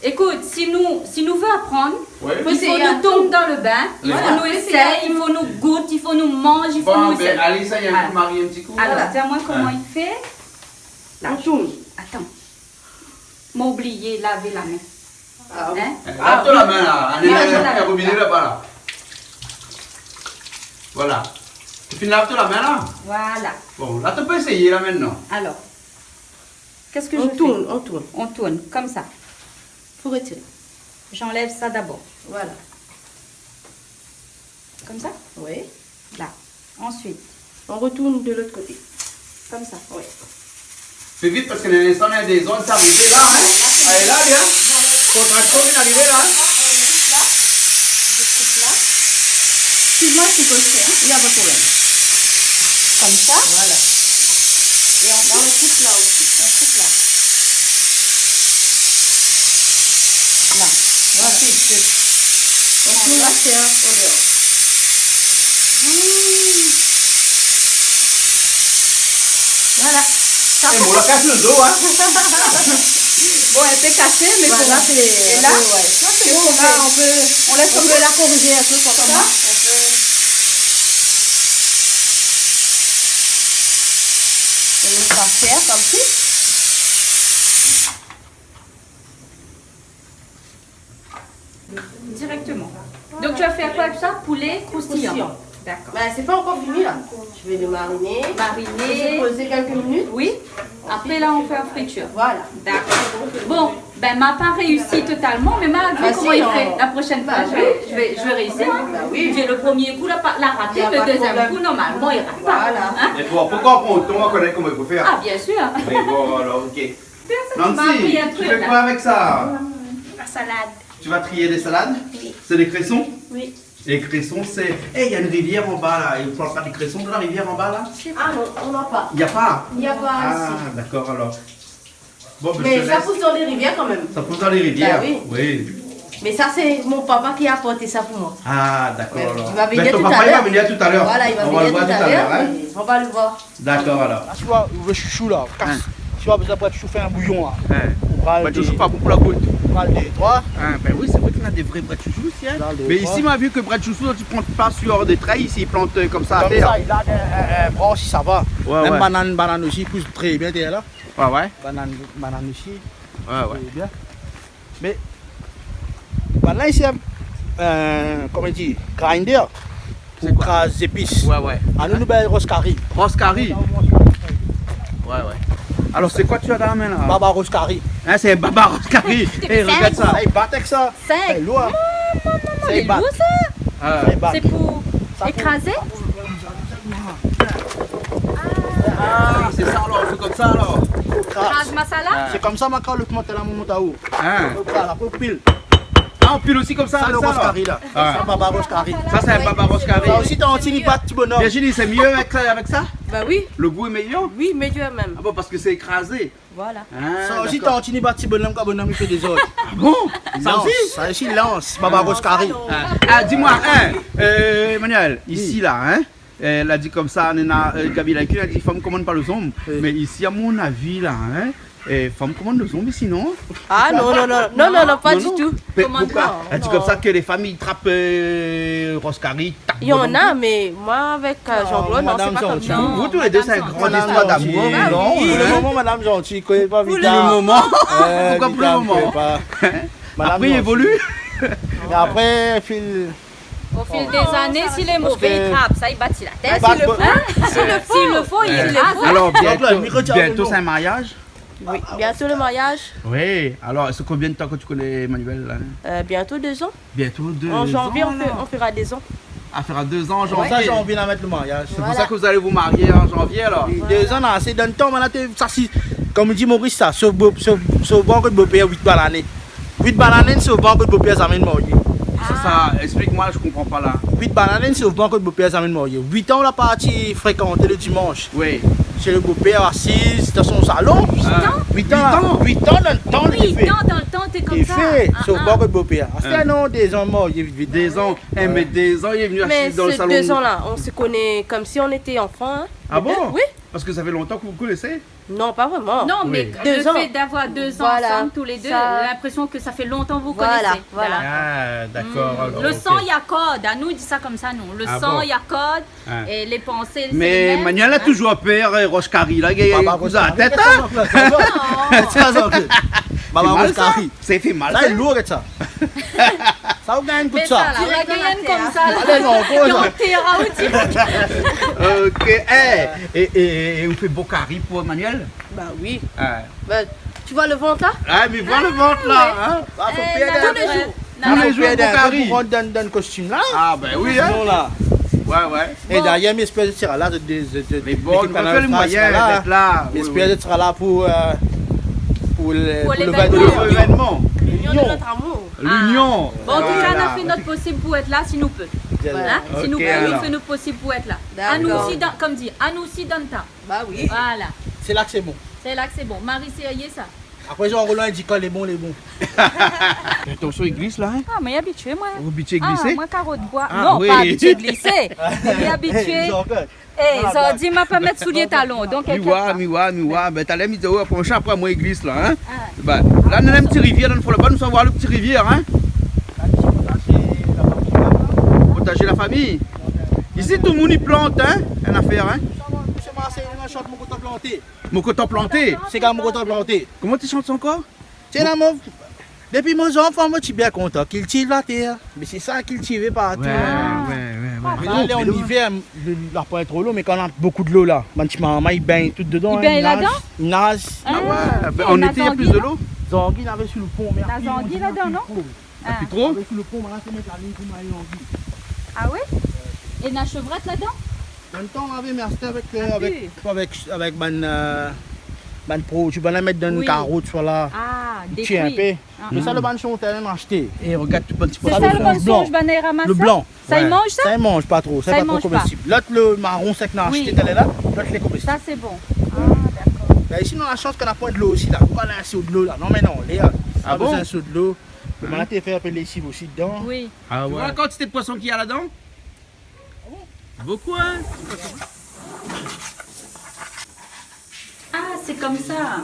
Ékout, si nou, si nou vé aprann, i fo nou tonm dan le bin, i fo nou éséy, i fo nou gout, i fo nou manz, i fo nou éséy. Bon, ben, alé, sa, i fo mari in ti kou, la. Alors, di amoin koman i fé. La. On tourn. Atann. Ma oublié lavé la min. Ah oui. Hein ? Lav la min, la. Alé, lav la min. Robiné laba, la. Voilà. Ou fine lav la min, la ? Voilà. Bon, la, ou pé éséyé, la, mintnan. Alors, qu'est-ce que je fais ? On tourn, on tourn. On tourn, comme ça. Faut retirer. J'enlève ça d'abord. Voilà. Comme ça ? Oui. Là. Ensuite. On retourne de l'autre côté. Comme ça. Oui. Fé vit parske dan in instan, na dé zon sa arivé la, hein. Alé, la, bien. Kontraksion vien arivé la. Voilà, on lit là. Je coupe là. Tu vois ce que je fais, hein ? Il y a pas de problème. Comme ça. Voilà. Et après, on coupe là aussi. On coupe là. Là. Voilà. Ici, je fais. Comme ça. Voilà. Voilà. Sa, eh, sé bon, la kas le do, hein. Bon, in pé kasé, mé bon. Voilà, là, c'est, et là, ouais, ouais. Ça, c'est bon, là, on peut, on laisse un peu. On peut la corriger un peu comme ça. Comment on fait ? Et on s'en sert comme ci. Directement. Donc tu vas faire quoi avec ça ? Poulet croustillant. Croustillant. D'accord. Ben, c'est pas encore fini, là. Je vais le mariner. Mariner. Laisser poser quelques minutes. Oui. Après, là, on fait en friture. Voilà. D'accord. Bon, ben, ma pa réussi totalement, mais ma va voir comment il fait. Ah, si, non. La prochaine fois, je vais, je vais, je vais réussir, hein. Bah oui. J'ai le premier coup, la pa-, la raté, le deuxième coup, normalement, il rate pas. Voilà. Hein ? É pou, pou kan ou pran out tan, ou va koné koman i fo fé. Ah, bien sûr. Mé bon, alor, OK. Nancy, tu fais quoi avec ça ? La salade. Tu vas trier des salades ? Oui. C'est des cressons ? Oui. Et cresson, c'est, eh, il y a une rivière en bas là. Et on parle pas de cresson de la rivière en bas là ? Ah non, on n'a pas. Il y a pas ? Il y a pas ici. Ah, d'accord alors. Bon, ben, je te laisse. Mais ça pousse dans les rivières quand même. Ça pousse dans les rivières. Bah oui. Oui. Mais ça, c'est mon papa qui a apporté ça pour moi. Ah, d'accord alors. Ouais, il va venir tout à l'heure. Ben, ton papa, il va venir tout à l'heure. Voilà, il va venir tout à l'heure, hein. On va le voir tout à l'heure, et on va le voir. D'accord alors. Si ou vé shoushou la, kas. Hein. Si ou vé shoushou, fé in bouyon la. Hein. Ou pran brèd shoushou, pa bonpé pou la gout. Ou pran dé, troi. Hein, ben oui, c'est vrai qu'il y a des vrais brèd shoushou aussi, hein. Mais ici, ma vu que brèd shoushou, tu plantes pas sur des traits, ici, ils plantent, euh, comme ça, à terre. Comme ça, il a des, euh, euh, branches, ça va. Ouais, ouais. Même banane, banane aussi, pousse très bien derrière là. Ouais, ouais. Banane, banane aussi. Ouais, ouais. Très bien. Mé, bann la isi, euh, koman i di, grinder pou kraz zépis. C'est quoi ? Ouais, ouais. Anou, nou bèl roskari. Roskari ? Ouais, ouais. Alors, c'est quoi tu as dans la main, là ? Baba roskari. Hein, c'est un baba roskari. Eh, regarde ça. Sa i bat èk sa. Cinq. Sa i lour. Non, non, non, non, c'est lourd, ça. Ah. Sa i bat. C'est pour écraser ? Ah, c'est ça alors, c'est comme ça alors. Kraz masala ? Ah. Sé konmsa ma kal lo piman la, mon moutaou. Hein. Apré ou pil. Ah, on pile aussi comme ça, avec ça, là. Sa lo roskari la. Ah. Sa baba roskari. Ça, c'est un baba roskari. Sa osi, tantine i bat ti bonom. Virginie, c'est mieux avec ça, avec ça ? Bah oui. Le goût est meilleur ? Oui, meilleur même. Ah bon, parce que c'est écrasé. Voilà. Ah, d'accord. Sa osi, tantine i bat ti bonom, kan bonom i fé dézord. Ah bon ? Sa osi ? Sa osi, lans, baba roskari. Ah, ah, dis-moi, hein, euh, Emmanuel, ici, là, hein, euh, la di konmsa, néna, euh, Gaby Laïcune la di, fanm i komann pa lo zonm. Oui. Mé isi, à mon avis, là, hein, euh, fanm i komann lo zonm isi, non ? Ah, non, non, non, non, non, non, pas du tout. Mé pourquoi ? Komann pa. La di konmsa ke lé fanm i trap, euh, roskari, i tap bonom. Il y en a, mais moi, avec, euh, Jean-Claude, non, c'est pas comme ça. Vous, vous tous les deux, c'est une grande histoire d'amour, non ? Madame Gentil. Pour le moment, madame Gentil, koné pa vita. Pour le moment. Pourquoi pour le moment ? Vita, koné pa. Madame Gentil. Après, il évolue. Et après, fil Au fil des années, si lé mové, i trap sa, i bat si la tèt. S'il le faut, s'il le faut, il écrase. Alors, bientôt, c'est un mariage ? Oui, bientôt le mariage. Oui, alors, c'est combien de temps que tu connais Emmanuel, là ? Euh, bientôt deux ans. Bientôt deux ans, là. En janvier, on fait, on fera deux ans. Ah, fera deux ans en janvier. Konmsa, janvier, nou va mèt lo mariaz. Voilà. C'est pour ça que vous allez vous marier en janvier, alors ? Oui, deux ans, la, sé dan lo tan, mé la, té, sa, si, konm i di Maurice, sa, sof bo-, sof, sof bann kot bopèr, uit balané. Uit balané, sof bann kot bopèr, zamé marié. Ça, ça, explique-moi, je comprends pas là. Uit balané, sof bann kot bopèr, zamé marié. Uit an, la parti frékanté le dimanche. Oui. Shé lo bopèr, asiz dan son salon. Uit an ? Uit an, uit an dan lo tan, oui, té fé. Uit an dan lo tan, té konmsa. Té fé, sof bann kot bopèr. Ah, sé un an, deux ans marié, vit, vit. Deux ans. Eh, mais deux ans, il est venu assis dans le salon. Mais ces deux ans-là, on se connaît comme si on était enfant, hein. Ah bon ? Oui. Parce que ça fait longtemps que vous vous connaissez ? Non, pas vraiment. Non, mais le fait d'avoir deux ans ensemble, tous les deux, l'impression que ça fait longtemps que vous connaissez. Voilà, voilà. Ah, d'accord, alors, OK. Le sang, i akord. Anou, i di sa konmsa, nou. Le sang, i akord, é lé pansé, sé lé mèm. Mé Manuel la touzour pèr, euh, roskari, la, i kouz la tèt, hein. Baba roskari. Baba roskari. Sa i fé mal, sa. Sa i fé mal, sa. Sa, ou gingn in kou d'sa. Mé sa la, ou la gingn konmsa la. Alé, non, konmsa. OK, eh, é, é, é ou fé bon kari pou Manuel ? Bah oui. Ah. Bah, tu vois le ventre là ? Ah, mi voi lo vant la, hein ? Ah, fo pèrd in pé. Tous les jours. Fo pèrd in pé pou rant dan, dan kostim la. Ah, ben oui, hein. Sinon, la. Ouais, ouais. É dayèr, mi éspèr zot sra la, zot, zot, zot, mé bon, nou va fé lo moiyin d'èt la. Mi éspèr zot sra la pou, euh, pou lo, pou lévènman. Pou lévènman. L'union de notre amour. L'union. Bon, en tout cas, nou fé nout posib pou èt la, si nou pé. Voilà. Hein ? Si nou pé, nou fé nout posib pou èt la. D'accord. Anou osi dan, konm di, anou osi dan lo ta. Bah oui. Voilà. Sé la ke sé bon. Sé la ke sé bon. Mari sérié, sa. Apré, Jean Roland i di, kan lé bon, lé bon. Atansion, i glis la, hein ? Ah, mé abitié, moin. Ou abitié glisé ? Ah, moin, karo d'boi. Ah, non, oui. Pa abitié glisé. Mé abitié. Eh, Jean-Claude. Eh, zordi, ma pa mèt soulié talon, donk, mi voi, mi voi, mi voi. Ben, talèr, mi di, oh, proshèn foi, moin, i glis la, hein ? Ah. Ben, la, nou néna in ti rivièr dan lo fon laba, nou sa voir lo ti rivièr, hein ? Potager la famille. Isi, tout lo moun i plant, hein ? In afèr, hein ? Sé Marseille, nou la shant, mon kontan planté. Mon koton planté. Sé kan mon koton planté. Koman ti shant sa ankor ? Sé la, mon, dépi mon zanfan, mon ti bien kontan kiltiv la tèr. Mé sé sa, kiltivé partou. Ouais, ouais, ouais, ouais. Mé la, lé an ivèr, la poin tro lo, mé kan na bonpé dolo la, bann ti marmay i bingn tout dedan, i naz. I bingn ladan ? I naz. Ah ouais, bin, an été, na plis dolo. Zangi, navé sou lo pon, mé na zangi ladan, non ? Ah. Pi tro ? Avèk lo pon, la, sé mèt la lign pou manz zangi. Ah oui ? É na shevrèt ladan ? An mèm tan, navé, mé aster avèk, euh, avèk, avèk, avèk bann, euh, bann prodwi, bann la mèt dan karot, soi la. Ah, dé kui. Mé sa, lo bann shantèr ashté. É rogard tout bann ti poison. Sé sa lo bann sonj, bann la ramasé. Lo blan. Sa, i manz sa ? Sa, i manz pa tro. Sa, i manz pa. Komestib. Lot, lo maron sèk na ashté talèr la, lot lé komestib. Sa, sé bon. Ah, dakor. Bin, isi, nou na la shans ke na poin dolo osi la. Ou va alé so dolo la. Non, mé non, Léa. Ah bon ? Pa bézoin so dolo. Lo malin té fé in pé lésiv osi dedan. Oui. Ah ouais. Tu vois la quantité de poisson qu'il y a là-dedans ? Beaucoup, hein ? Ah, c'est comme ça.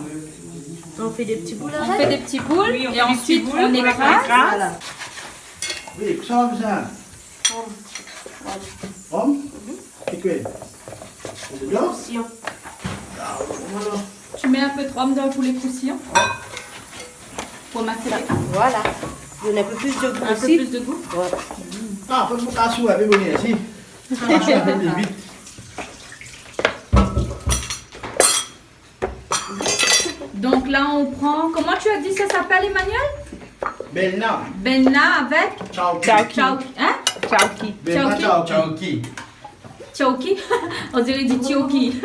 On fait des petits boules avec. On fait des petits boules et ensuite on écrase. Voilà. Oui, sa ou la bézoin. Rom ? Sé koi ? Dolo ? Croustillant. Ah, voilà. Tu mets un peu de rhum dans le poulet croustillant ? Pou masé. Voilà. Donn in pé plis de gou osi. Un peu plus de goût ? Ouais. Ah, fo pa kasé, ouais, mé bon, mèrsi. Kasé in pé pli vit. Donc là, on prend, comment tu as dit ça s'appelle, Emmanuel ? Belna. Belna avec ? Chaouki. Chaouki. Chaouki. Hein ? Chaouki. Belna chaouki. Chaouki. Chaouki ? On dirait du tioki.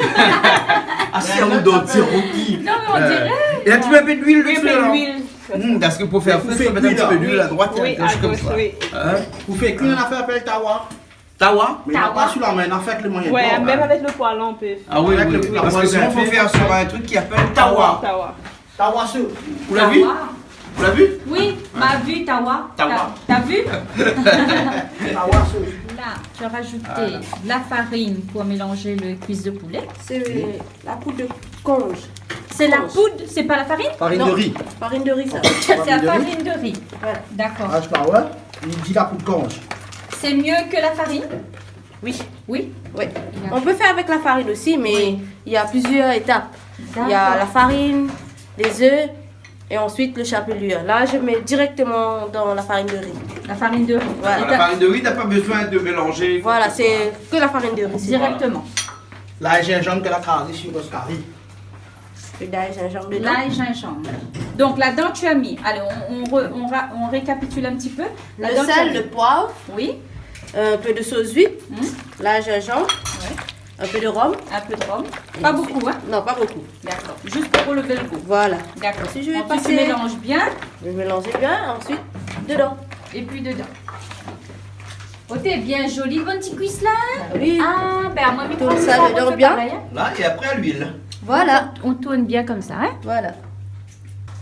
Ah, si, on dit tioki. Non, mais on dirait. Euh, et là, tu mets un peu d'huile dessus, alors. Oui, un peu d'huile. Hmm, parce que pour faire fondre, faut mettre un petit peu d'huile à droite et à gauche, comme ça. Oui, à gauche, oui. Hein ? Ou fé kui, nou la fé apèl tawa. Tawa ? Mé la pa sou la min, la fé avèk lo moiyin. Ouais, mèm avèk lo poil, on peut. Ah oui, oui, oui. Avèk lo poil, parske sinon, fo fé sir in truk ki apèl tawa. Tawa. Tawa. Tawa sou. Ou la vi ? Tawa. Ou la vi ? Oui, ma vi tawa. Tawa. T'as, t'as vu ? Tawa sou. Là, tu as rajouté la farine pour mélanger le cuisse de poulet. Sé la poud de konj. C'est la poud, c'est pas la farine ? Farine de ri. Non. Farine de ri, sa. C'est la farine de ri. Ouais. D'accord. Ah, je parle, ouais. Il dit la poud konj. C'est mieux que la farine ? Oui. Oui ? Oui. D'accord. On peut faire avec la farine aussi, mais il y a plusieurs étapes. Il y a la farine, les œufs et ensuite le chapelure. Là, je mets directement dans la farine de riz. La farine de riz. Voilà. La farine de riz, t'as pas besoin de mélanger. Voilà, c'est que la farine de riz, c'est bon. Directement. Lay, zinzanm ke la krazé si lo kari. Lay, zinzanm dedan. Lay, zinzanm. Donc là-dedans, tu as mis, allez, on, on re-, on ra-, on récapitule un petit peu. Là-dedans, tu as mis le sel, le poivre, oui, un peu de sauce huître, lay, zinzanm, un peu de rhum. Un peu de rhum. Et ensuite, non, pas beaucoup. Pas beaucoup. D'accord. Juste pour relever le goût. Voilà. D'accord. Ensuite, tu mélanges bien. Je mélange bien, ensuite, dedans. Et puis dedans. Oh, lé bien zoli, bann ti kuis la, hein ? Ah oui. Ah, bin, moin, mi pran sa, mi fé parèy, hein. Là, et après, à l'huile. Voilà. On tourne bien comme ça, hein ? Voilà.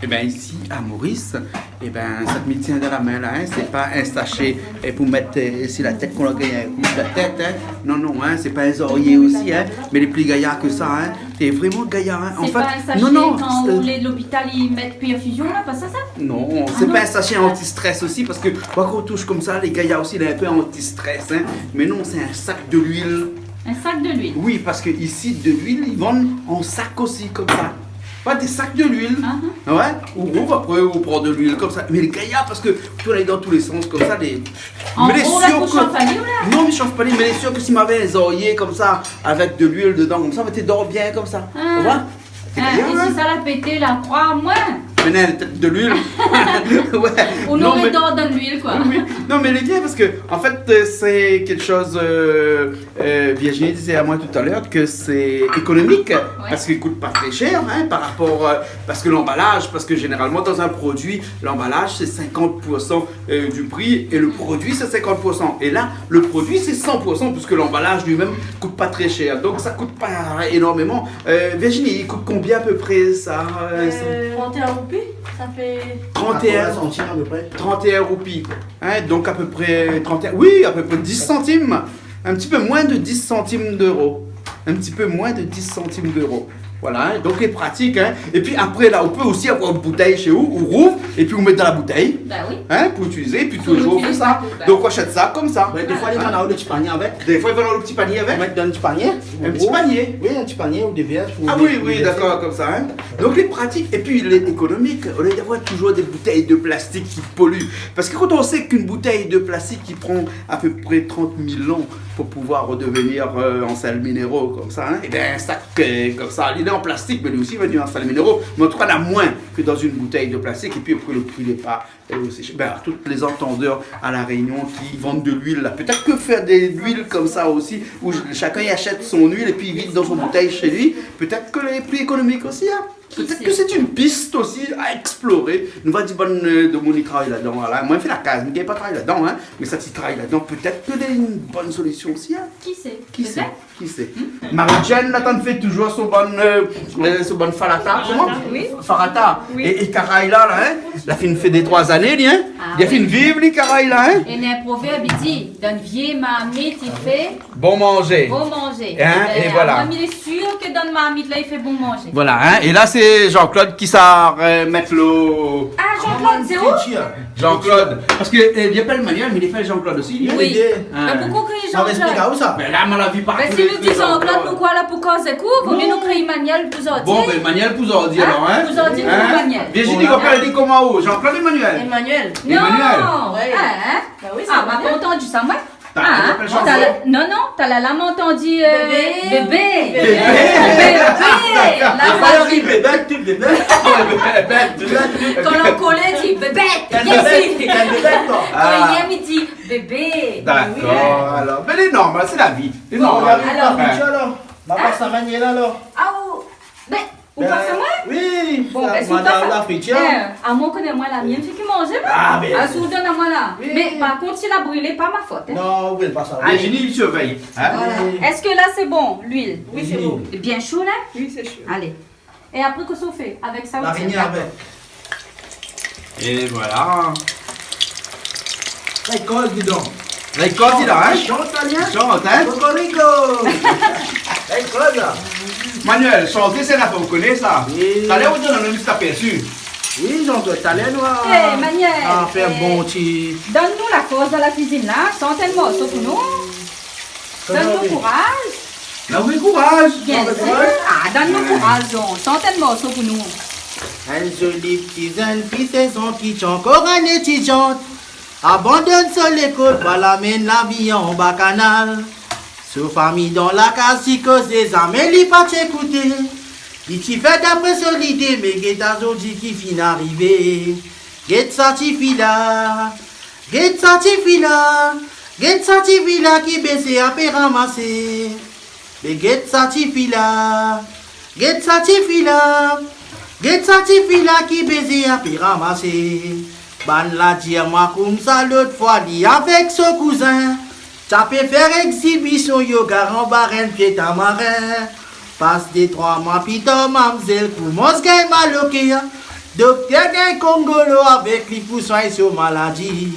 Eh ben, ici, à Maurice, eh ben, sa ke mi tien dan la min la, hein, sé pa in sashé, é pou mèt, euh, si la tèt, kan ou la gingn in kou la tèt, hein. Non, non, hein, sé pa in zorié osi, hein, mé lé pli gayar ke sa, hein. Lé vréman gayar, hein. Sé pa in sashé kan lé, lopital i mèt perfusion la, pa sa, sa ? Non, sé pa in sashé anti-stress osi, parske kan ou toush konmsa, lé gayar osi, lé in pé anti-stress, hein. Mé non, sé in sak de luil. Un sac de l'huile. Oui, parske isi, de luil, i vann an sak osi, konmsa. Pa dé sak de luil. Ah, ah. Ouais, ou, ou apré, ou pran de luil konmsa. Mé lé gayar, parske ou tourn dan tou lé sans konmsa, lé An gro, la, pou shanfalé, ou la ? Non, mi shanf pa, mé lé sir ke si mi navé in zorié konmsa, avèk de luil dedan, konmsa, mi té dor bien konmsa. Ah. Ou voi ? Té bien, hein ? Si sa la pété, la, kroi amoin. Mé non, tèt de luil. Ouais. Non, mé dor dan luil, koi. Oui, oui. Non, mé lé bien parske, an fèt, euh, sé kèk shoz, euh, euh, Virginie té di amoin talèr ke sé ékonomik, parske i kout pa tré shèr, hein, par rapor, euh, parske lanbalaz, parske zénéralman, dan in produi, lanbalaz, sé sinkant pour san euh, du prix, é le produi, sé sinkant pour san. É la, le produi, sé san pour san, puiske lanbalaz li mèm i kout pa tré shèr. Donk, sa i kout pa énormeman. Euh, Virginie, i kout konbien a pé pré, sa, euh, sa ? Euh, trente et un roupies, ça fait trente et un. Quatre-vingts centimes à peu près. Trente et un roupies. Hein, donk a pé pré trente et un, oui, a pé pré dix santim. In ti pé moin de dix santim d'euro. In ti pé moin de dix santim d'euro. Voilà, hein, donk lé pratik, hein. Épi apré la, ou pé osi avoir in boutèy shé ou, ou rouv, épi ou mèt dan la boutèy, Ba oui. hein, pou itilizé, épi Pou itilizé, toujour fé sa. ba. Donk ou ashèt sa konmsa. Mé défoi, lé Hein? moun na lo ti panié avèk. Défoi i vann lo ti panié avèk. Mèt dan lo ti panié. In ti panié. Oui, in ti panié ou dé vèr pou Ah mèt, oui, pou oui, mèt dakor, konmsa, hein. Donk lé pratik, épi lé ékonomik, olié d'avoir toujour dé boutèy de plastik ki poli. Parske kan ou sé k'in boutèy de plastik i pran apépré trant mil an pou pouvoir redevenir, euh, an sèl minéro konmsa, hein, ébin, sak, euh, konmsa, li lé an plastik, mé li osi i vien an sèl minéro. Mé an tou ka, na moin ke dan in boutèy de plastik, épi apré, lo pri lé pa, euh, osi shèr. Bin, tout lé antandèr a La Rényon ki vann de luil, la, pétèt ke fèr de luil konmsa osi, ou shakinn i ashèt son luil épi i vid dan son boutèy shé li, pétèt ke lé pli ékonomik osi, hein. Ki Pétèt sé? ke sé in pis osi a èksploré. Nou va di bann, euh, domoun i travay ladan, voilà. Moin mi fé la kaz, mi gingn pa travay ladan, hein. Mé sak i travay ladan, pétèt ke lé in bone solision osi, hein. Ki sé? Ki sé? Pétèt. Ki sé? Hmm. Marie-Jeanne, la, tann fé toujour son bone, euh, euh, son bone farata. Farata. Koman? Oui. Farata. Oui. É, é karay la, la, hein. La fine fé dé troi zané, li, hein. Ah Li la oui. fine viv, li, karay la, hein. É néna in provèrb i di, dan vié marmit i fé Bon manzé. Bon manzé. Hein, Ébin, é voilà. moin mi lé sir ke dan marmit la i fé bon manzé. Voilà, hein. É la sé Jean-Claude ki sa, euh, mèt lo Ah, Jean-Claude, sé ou? Jean-Claude. Parske, euh, li apèl Manuel, mé li apèl Jean-Claude osi, li. Oui. Hein. Mé poukosa ou kriyé Jean-Claude? Sa va èksplik aou sa. Mé la, moin la vi pa Mé si nou di Jean-Claude, nou kroi la pou koz ékout, vo myé nou kriyé Manuel pou zordi. Bon, bin, Manuel pou zordi, Hein? alor, hein. Pou zordi, Hein? Manuel. Virginie, Bon, ou apèl la. li koman ou? Jean-Claude Emmanuel? Emmanuel. Non. Emmanuel. Oui. Hein, hein? Ba oui, sé Ah, moin la pa antann sa, moin. Talèr Ah, ou apèl ah, Jean-Claude? talèr, non, non, talèr la moin la antann, euh, Bébé. bébé. Bébé. Bébé. La Alor, faz i di bébèt, ti bébèt. Bébèt, ti bébèt. Kan lé an kolèr, i di bébèt. Kèl Yes. bébèt? Kèl bébèt, toi? Kan Ah. li yèm, i di bébé. Dakor, Oui. alor. Mé lé normal, sé la vi. Lé Bon, normal. alor. Alor. Hein? Alor, ma Hein? pas sa manièr la, alor. Ah, ou, mé Ou Bin, pas amoin? oui, Bon, sa, bin, si ou madam pas la a-, fritir. É, amoin, ou koné amoin la mienne, sé ki manzé, moin. Ah, bin. Ah, si ou donn amoin la. Oui. Mé par kont, si la brilé, pa ma fot, hein. Non, ou bril pa sa. Virginie, i survèy, hein. Voilà. Oui. Èske la, sé bon, luil? Oui, sé bon. Sé bien sho, la? Oui, sé sho. Alé. É apré, kosa ou fé avèk sa, ou La tir? Rényon avèk. É voilà. La, i koz, di don. La, i koz, di la, hein? I shant, sa, li, hein? I shant, hein? Kokoriko. La, i koz, la. Manuel, shanté, sé in nafèr ou koné, sa. Oui. Talèr, ou donn anou in ti apèrsi. Oui, donk, talèr, nou va, É, Manuel, nou va fé é, bon ti donn anou la fors dan la kuizine, la. Shant in morso pou nou. Donn anou kouraz. La, oui, kouraz. Bien sir. Ah, donn anou kouraz, donk. Shant in morso pou nou. In zoli ti zenn ki sé son ki ankor in étidiant. Abandonn son lékol, pa la mèn la vi anba kanal. Son fami dan la kaz, ti kozé zamé, li pa té kouté. Li ti fé dapré son lidé, mé gèt sa zordi ki fine arivé. Gèt sa ti fi la. Gèt sa ti fi la, gèt sa ti fi la ki bézé apèn ramasé. Mé gèt sa ti fi la, gèt sa ti fi la, gèt sa ti fi la ki bézé apèn ramasé. Bann la di amoin koumsa lot foi li avèk son kouzin. Sa pé fé égzibision yoga anba in pié tamarin. Pas dé troi moi pli tar, mamzèl koumans gingn mal o kèr. Doktèr gingn kongolo avèk li pou swagn son maladi.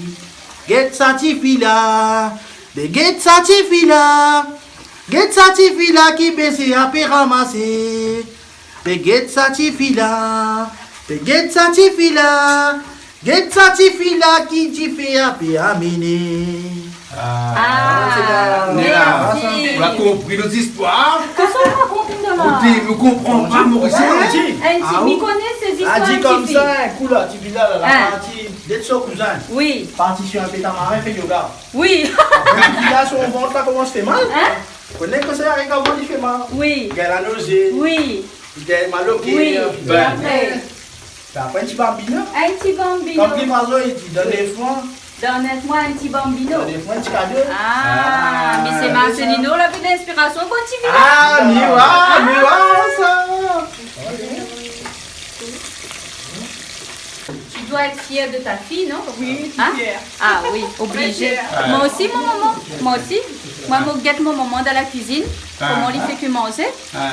Gèt sa ti fi la, mé gèt sa ti fi la, gèt sa ti fi la ki bézé apèn ramasé. Mé gèt sa ti fi la, mé gèt sa ti fi la, gèt sa ti fi la ki difé apèn amené. Ah. Ah, Néna, mèrsi. Ou la konpri nout zistoir? Kosa ou la konpri, Néna? Ou di, nou konpran pa, Morisien. Hein? In ti, Ah, mi oui. koné sé zistoir La di konmsa, in kou la, ti fi la, la, la Hein? parti, gèt son kouzin. Oui. Parti sir in pié tamarin, fé yoga. Oui. Apré, li la son vant la koumans fé mal. Hein? Koné kosa i ariv kan li fé mal. Oui. Gingn la nozé. Oui. Gingn mal o kèr. Oui. É Bin. apré? Bin apré, in ti bambino. In ti bambino. Konm li, moin, i di, dan nèf moi. Dan nèf moi, in ti bambino. Dan nèf moi, in ti kado. Ah, Ah, mé sé Marcelino, la vi linspirasion, bon ti vi. Ah, mi wa, mi wa sa. Dois être fière de ta fille, non ? Oui, je suis fière. Ah oui, obligé. Très fière. Moin osi, mon momon, moin osi. Moin, mi gèt mon momon dan la kuizine, koman li fé ke manzé,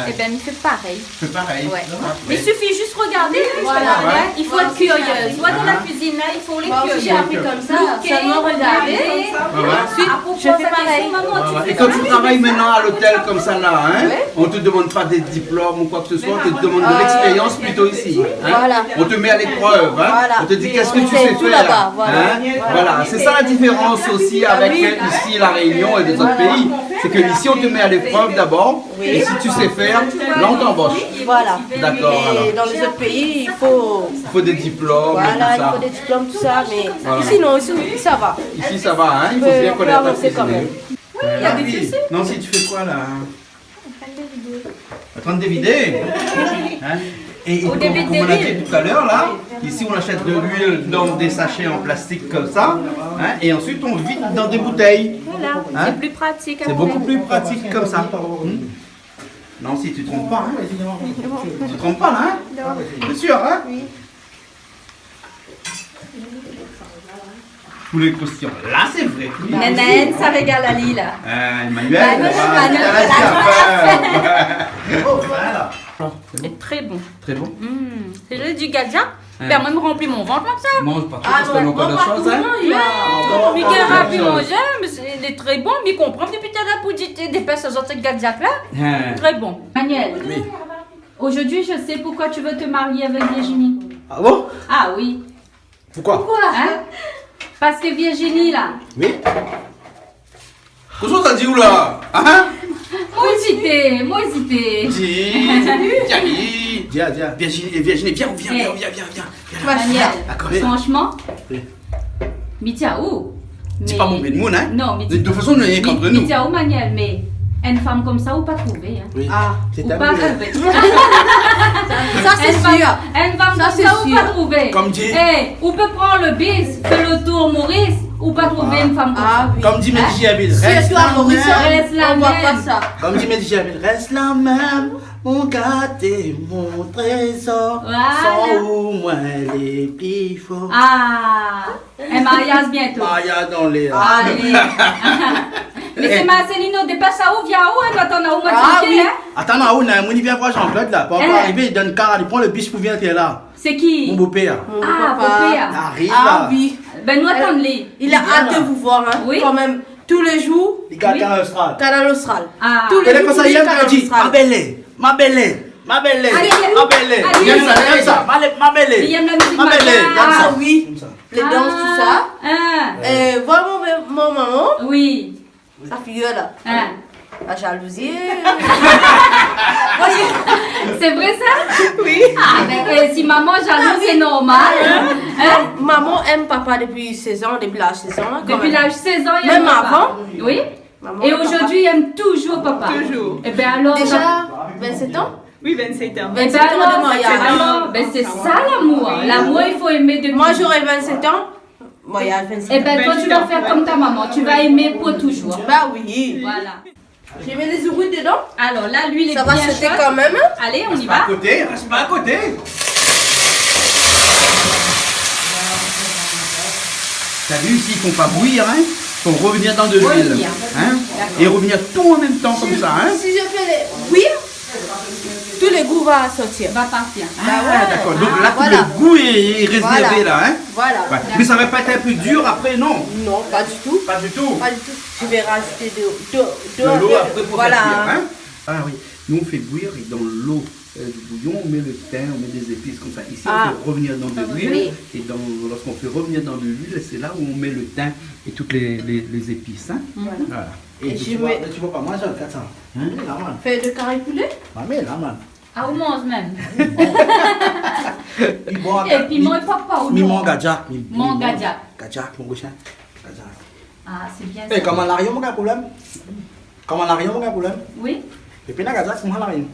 ébin, mi fé parèy. Fé parèy. Ouais. Il suffit juste regarder. Voilà. Il faut être curieuse. Moi, dans la cuisine, là, il faut les curieux. Moi aussi, j'ai appris comme ça. Seulement regarder. Ensuite, je fais pareil. Et quand tu travailles maintenant à l'hôtel comme ça, là, hein, on te demande pas des diplômes ou quoi que ce soit, on te demande de l'expérience plutôt ici, hein. Voilà. On te met à l'épreuve, hein. Voilà. On te dit, qu'est-ce que tu sais faire, hein. Voilà. C'est ça la différence aussi avec, euh, ici, La Réunion et les autres pays. C'est que ici, on te met à l'épreuve d'abord. Oui. Et si tu sais faire, là, on t'embauche. Voilà. D'accord, alors. Et dans les autres pays, il faut... Il faut des diplômes et tout ça. Voilà, il faut des diplômes, tout ça, mais ici, non, ici, ça va. Ici, ça va, hein, il faut bien connaître la cuisine. Oui, il y a des cuisines. Nancy, tu fais quoi, là, hein ? En train de dévider. Hein ? Et, et comme, comme on a dit tout à l'heure, là, ici, on achète de l'huile dans des sachets en plastique comme ça, hein, et ensuite, on vide dans des bouteilles. Voilà, c'est plus pratique à faire. C'est beaucoup plus pratique comme ça. Hmm ? Non, si tu trompes pas, hein ? Tu trompes pas, là, hein ? Non. T'es sûr, hein ? Oui. Tous les croustillants. Là, c'est vrai. Oui. Nana, sa régal ali, la. Euh, Emmanuel, Emmanuel, Emmanuel, Emmanuel. Oh, voilà. C'est très bon. Très bon. Mm. C'est juste du gadjak. Hein. Ben, moin, mi ranpli mon vant konmsa. Mange pas trop, parce que l'on connaît ça, hein. Ah, non, mi ranpli mon vant, hein. Mi ranpli mon vant, mé sé, lé tré bon, mi konpran dopi talèr pou di, té, dépès azot gadjak la. Hein. Tré bon. Manuel, oui, aujourd'hui, je sais pourquoi tu veux te marier avec Virginie. Ah bon ? Ah oui. Pourquoi ? Pourquoi ? Hein ? Parce que Virginie, là. Oui. Kosa ou la di ou la ? Hein ? Moin ézité, moin ézité. Di, di, di. Di, di. Virginie, Virginie, viens, viens, viens, viens, viens, viens. Manuel, d'accord. Franchement, mi di aou. Di pa mon moun, hein ? Non, mé de toute façon, nou lé rienk ant nou. Mi di aou, Manuel, mé une femme comme ça, ou pa trouvé, hein. Oui. Ah, ou pa trouvé. Ça, c'est sûr. Une femme comme ça, ou pa trouvé. Comme dit, eh, ou peut prendre le bus, faire le tour Maurice, ou pa trouvé une femme comme ça. Ah oui. Comme dit Mehdi Gerville, reste la même. Surtout à Maurice, on voit pas ça. Comme dit Mehdi Gerville, reste la même, mon gaté, mon trésor. Voilà. Sans ou, moin lé pli for. Ah. Un mariage bientôt. Mariage dans l'air. Allez. Mé sé Marcelino, dépès aou, vien aou, hein, atann aou, moin. Ah oui. Atann aou, na, moin, li vien voir Jean-Claude la. Pa ankor arivé, li donn kar, li pran le bus pou vien tèr la. C'est qui ? Mon beau-père. Ah, beau-père. Li ariv la. Ah oui. Ben, nou atann ali. Il a hâte de vous voir, hein, quand même. Tous les jours. Li gard Kanal Austral. Kanal Austral. Ah. Tous les jours, li gard Kanal Austral. Ma belle, ma belle, ma belle, ma belle. Li yèm sa, li yèm sa. Ma belle, ma belle. Li yèm la mizik, ma belle. Ah oui. Lé dans, tout sa. Ah. Euh, voilà mon, mon momon. Oui. Sa figir la. Hein. La jalousie. C'est vrai ça ? Oui. Ah, ben, euh, si maman jalouse, c'est normal, hein. Hein ? Maman aime papa depuis seize ans, depuis l'âge seize ans, là, quand même. Depuis l'âge seize ans, il aime papa. Même avant. Oui. Maman aime papa. Et aujourd'hui, il aime toujours papa. Toujours. Eh ben alors, déjà, vingt-sept ans. Oui, vingt-sept ans. Eh ben alors, alors, ben c'est ça l'amour, hein. L'amour, il faut aimer depuis. Moi, j'aurai vingt-sept ans. Moi, il y a vingt-sept ans. Eh ben, toi, tu vas faire comme ta maman, tu vas aimer pour toujours. Bah oui. Voilà. Je mets les ourouilles dedans. Alors là, l'huile est bien chaude. Ça va sauter quand même, hein. Allez, on y va. Reste pas à côté, reste pas à côté. T'as vu, ici, ils font pas bouillir, hein. Ils font revenir dans de l'huile. Revenir. Hein. D'accord. Et revenir tout en même temps comme ça, hein. Si, si je fais les bouillir, tout le goût va sortir. Va partir. Ah, d'accord. Donc là, tout le goût est, est réservé, là, hein. Voilà. Ouais. Mais ça va pas être un peu dur après, non ? Non, pas du tout. Pas du tout. Pas du tout. Je vais rajouter de, de, de l'eau un peu après pour faire cuire, hein ? Ah oui. Nous, on fait bouillir et dans l'eau, euh, du bouillon, on met le thym, on met des épices comme ça. Ici, on fait revenir dans de l'huile. Ah oui. Et dans, lorsqu'on fait revenir dans de l'huile, c'est là où on met le thym et toutes les, les, les épices, hein ? Voilà. Voilà. Et tu vois, tu vois pas, moi, j'ai un quatre cents. Hein ? Là, man. Fé de kari poulé ? Ah, mé la, man. Ah, ou manz mèm. Li bon, épi mi manz pa, pa ou non. Mi manz gadjak, mi manz gadjak. Gadjak, mon kousin. Gadjak. Ah, c'est bien ça. Eh, koman, La Rényon, mon gars, problèm ? Koman, La Rényon, mon gars, problèm ? Oui. Épi na gadjak, koman, La Rényon ?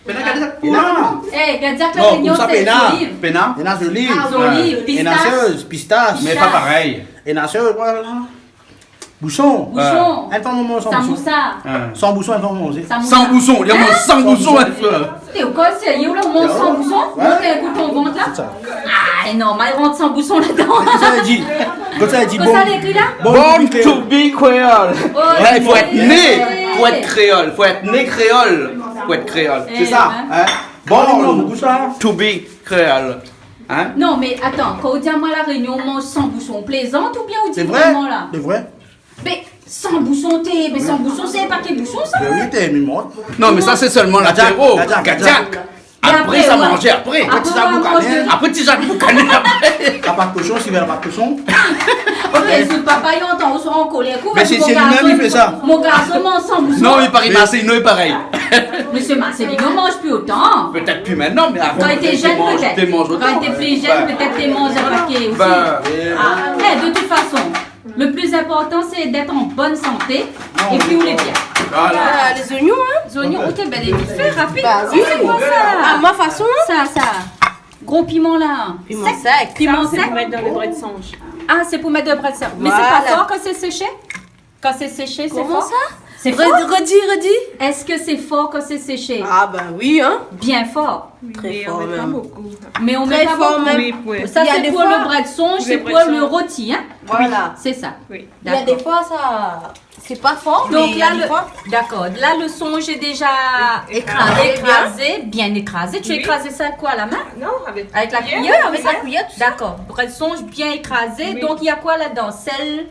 Péna gadjak, péna. Eh, gadjak La Rényon, sé zoliv. Péna. Péna zoliv. Ah, zoliv, pistash. Péna sèz, pistash. Mé pa parèy. Péna sèz, voilà. Boushon. Boushon. Èl i fé momon san boushon. Samoussa. Hin. San boushon, èl i fé momon. Samoussa. San boushon, li la manz san boushon, èl i fé. Hin ? Ou lé sérié, ou la manz san boushon ? Hin ? Ou té ékout ton vant la ? Sé sa. Ah non, ma rant san boushon ladan. Kosa li di ? Kosa li di ? Kosa li ékri la ? Born to be Creole. Oh, ouais, fo èt né, fo èt kréol, fo èt né kréol, fo èt kréol. Sé sa, hin ? Born to be Creole. Hin ? Non, mé atann, kan ou di amoin La Rényon i manz san boushon, ou plézant oubien ou di vréman la ? Sé vré. Mé san boushon, té, mé san boushon, sé pa ké boushon sa ? Mé oui, té, mi mont. Non, mé sa sé sèlman la... Kadiak, apéro, kadiak, kadiak. Mé apré, apré sa, ouais. Manzé apré. Apré, ti sa boukané. Apré, ti sa boukané apré. La pat koshon, si vé la pat koshon. Ok, si papa i antann, ou sra an kolèr. Mé sé, sé li mèm i fé sa. Mon garson i manz san boushon. Non, li parèy Marséy, non, li parèy. Mésyé Marséy, li manz pi otan. Pétèt pi mintnan, mé avan, pétèt té manz, té manz otan. Kan li té pli jenn, pétèt té manz pa ké osi. Bin, é, de tout fason, le pli inportan sé d'èt an bone santé épi ou lé bien. Voilà. Ah, lé zoignon, hin ? Zoignon, ok, bin, lé vit fé, rapid. Bah oui. Sa sé koi sa ? Ah, ma fason, hin ? Sa, sa. Gro piman la. Piman sèk. Piman sèk. Sa sé pou mèt dan le brèd sonj. Ah, sé pou mèt dan le brèd sonj. Mé sé pa for kan sé séshé ? Kan sé séshé, sé for ? Koman sa ? Sé for ? Redi, redi. Èske sé for kan sé séshé ? Ah bah oui, hin. Bien for. Trè for mèm. Mé on mèt pa bokou. Trè for mèm. Oui, oui. Sa sé pou le brèd sonj, sé pou le roti, hin. Voilà. Sé sa. Oui. Dakor. Défoi sa, sé pa for, mé défoi. Donk la, le, dakor. La, le sonj lé déza ékrazé, bien ékrazé. Tu ékraz sa avèk koi, la min ? Non, avèk la kuiyèr. Avèk la kuiyèr, tout sa. Dakor. Brèd sonj bien ékrazé. Oui. Donk, na koi ladan ? Sèl,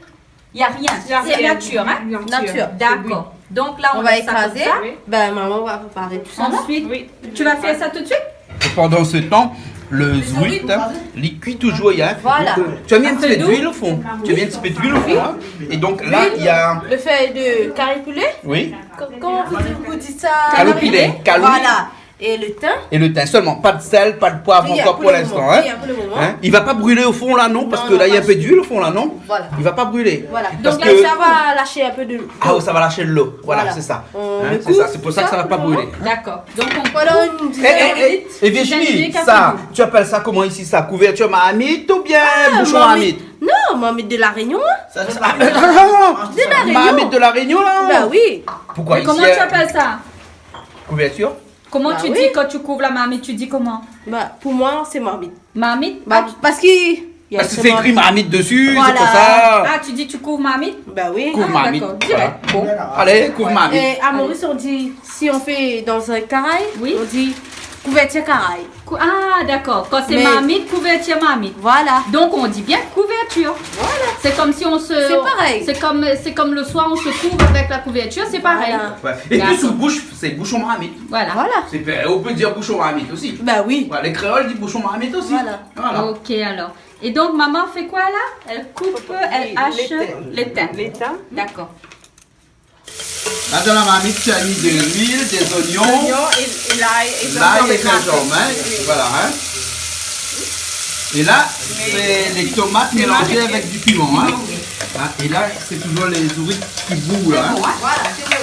Na rien. Na rien. Sé natir, hin ? Natir. Dakor. Donk la, on va ékrazé. Bin, momon va préparé tout sa la. Ensuite, tu vas faire ça tout de suite ? Et pendant ce temps, le zourit, hin, li kui touzour, hin. Voilà. Tu as mis un petit peu d'huile au fond. Tu as mis un petit peu d'huile au fond, hin. Et donc là, il y a le fèy de kari poulé. Oui. Koman ou di sa ? Kaloupilé. Kaloupilé. Voilà. Et le thym. Et le thym seulement, pas de sel, pas de poivre encore pour l'instant, hein. Rien pour le moment. Hein ? Il va pas brûler au fond là, non ? Parce que là, il y a un peu d'huile au fond là, non ? Voilà. Il va pas brûler. Voilà. Donc là, ça va lâcher un peu de l'eau. Ah, ça va lâcher de l'eau. Voilà, c'est ça. Hein, c'est ça. C'est pour ça que ça va pas brûler. D'accord. Donc on coupe. Voilà, une dizaine de minutes. Eh, eh, eh, et Virginie, ça, tu appelles ça comment ici, ça ? Couverture marmite ou bien bouchon marmite ? Non, marmite de La Réunion, hein. De La Réunion. Marmite de La Réunion, là ? Bah oui. Pourquoi ici ? Mais comment tu appelles ça ? Couverture ? Comment tu dis quand tu couvres la marmite, tu dis comment ? Bah, pour moi, c'est marmite. Marmite ? Bah, parce que il y a... Parce que c'est écrit marmite dessus, c'est pour ça. Ah, tu dis tu couvres marmite ? Bah oui. Couvre marmite. Ah, d'accord, direct. Voilà. Bon. Allez, couvre marmite. Et à Maurice, on dit, si on fait dans un caraï, on dit couverture caraï. Cou-, ah, d'accord. Quand c'est marmite, couverture marmite. Voilà. Donc, on dit bien couverture. Voilà. C'est comme si on se... C'est pareil. C'est comme, c'est comme le soir, on se couvre avec la couverture, c'est pareil. Voilà. Ouais. Et puis, sous bouche, c'est bouchon marmite. Voilà. Voilà. C'est pa-, on peut dire bouchon marmite aussi. Bah oui. Voilà, les créoles disent bouchon marmite aussi. Voilà. Voilà. Ok, alors. Et donc, maman fait quoi, là ? Elle coupe, elle hache les thym. Les thym. D'accord. Là, dans la marmite, tu as mis de l'huile, des oignons, l'ail et gingembre, hein. Voilà, hein. Et là, c'est les tomates mélangées avec du piment, hein. Hein, et là, c'est toujours les zourit qui bouillent, là, hein.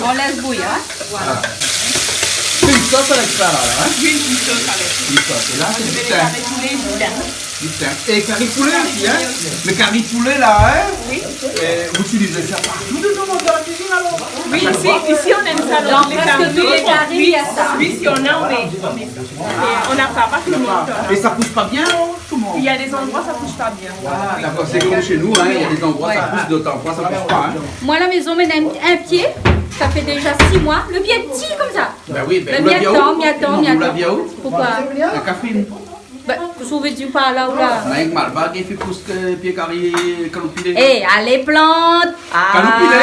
On laisse bouillir, hein. Voilà. Une sauce avec ça, là, là, hein. Oui, une sauce avec. Une sauce. Et là, c'est du thym. Putain. Et cari poulet aussi, hein ? Le cari poulet, là, hein ? Oui. Euh, vous utilisez ça partout dedans, dans la cuisine, alors ? Oui, ici, ici, on aime ça, dans les caris. Dans presque tous les caris, il y a ça. Oui, si on a, on met, on met ça. Et on n'a pas, pas tout le monde, on a. Et ça pousse pas bien, hein, tout le monde ? Il y a des endroits, ça pousse pas bien. Voilà, d'accord, c'est comme chez nous, hein, il y a des endroits, ça pousse, d'autres endroits, ça pousse pas, hein. Moi, à la maison, maintenant, un, un pied, ça fait déjà six mois, le pied petit comme ça. Ben oui, ben, mi atann, mi atann, mi atann. Pourquoi ? La kafrine. Bah, kosa ou vé dir par la ou la ? Néna malbar i fé pous pié kari kaloupilé. Eh, alé plant. Ah, kaloupilé.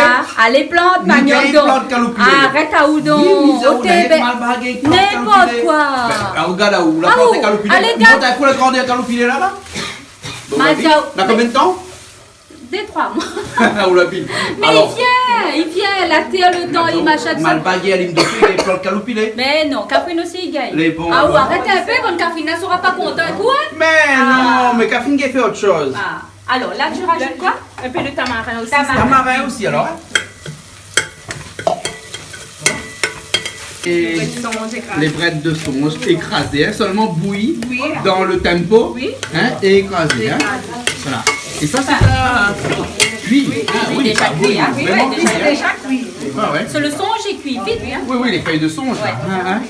Alé plant, maniok, donk. Arèt aou donk. Oté, ben, n'importe quoi. Ben, ah, regard la ou la plant kaloupilé. Alé, gard. Mont in kou la grandèr kaloupilé la, la. Bon, na konbien d'tan ? Dé, troi moi. Ou la vi. Mé i vien, i vien, la tèr, le tan, i machèt sa. Malbar i alim dosi, i plant kaloupilé. Mé non, kafrine osi i gingn. Lé bon, alor. Ah, ou arèt in pé, bann kafrine la sra pa kontan, koi ? Mé non, mé kafrine i fé ot shoz. Ah. Alors, là, tu rajoutes quoi ? Un peu de tamarin aussi. Tamarin. Tamarin aussi, alors, hein. Et les brèdes de songe écrasées, hein, seulement bouillies dans le tempo, hein, et écrasées, hein. Voilà. Et ça, c'est un, Kui. Ah oui, déza kui, hein. Oui, oui, déza kui. Ah ouais. Sé lo sonj lé kui vit, hein. Oui, oui, les feuilles de songe, là. Ouais. Hein, hein.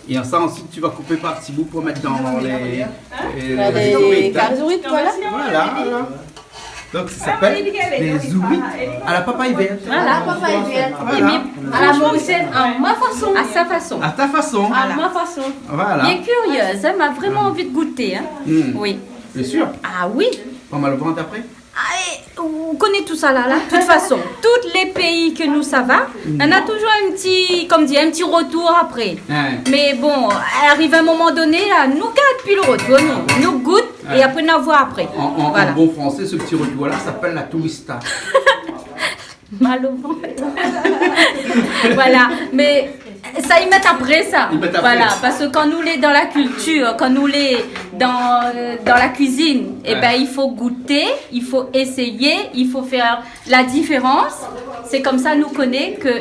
Et ça, ensuite, tu vas couper par petits bouts pour mettre dans les, euh, les zourit. Voilà. Voilà, voilà. Donc, ça s'appelle les zourit à la papaye verte. Voilà. À la papaye verte. Voilà. É mi, à la morisiène, à ma façon. À sa façon. À ta façon. Voilà. À ma façon. Voilà. Bien curieuse, hein, ma vréman anvi de gouté, hein. Mm. Oui. T'es sûr ? Ah oui. Pas mal au ventre après ? Ah, é, ou koné tout sa la, la. De tout fason, tout lé péi ke nou sava, néna touzour in ti, kom di, in ti retour apré. Ouais. Mé bon, ariv in moman doné la, nou gard pi lo retour, nou, nou gout, é apré nou voi apré. En, en, en bon français, ce petit retour-là s'appelle la tourista. Mal au ventre. Voilà, mé sa i mèt apré sa. I mèt apré. Voilà, parske kan nou lé dan la kiltir, kan nou lé dan, euh, dan la kuizine, é bin, i fo gouté, i fo éséyé, i fo fé la diférans. Sé komsa nou koné ke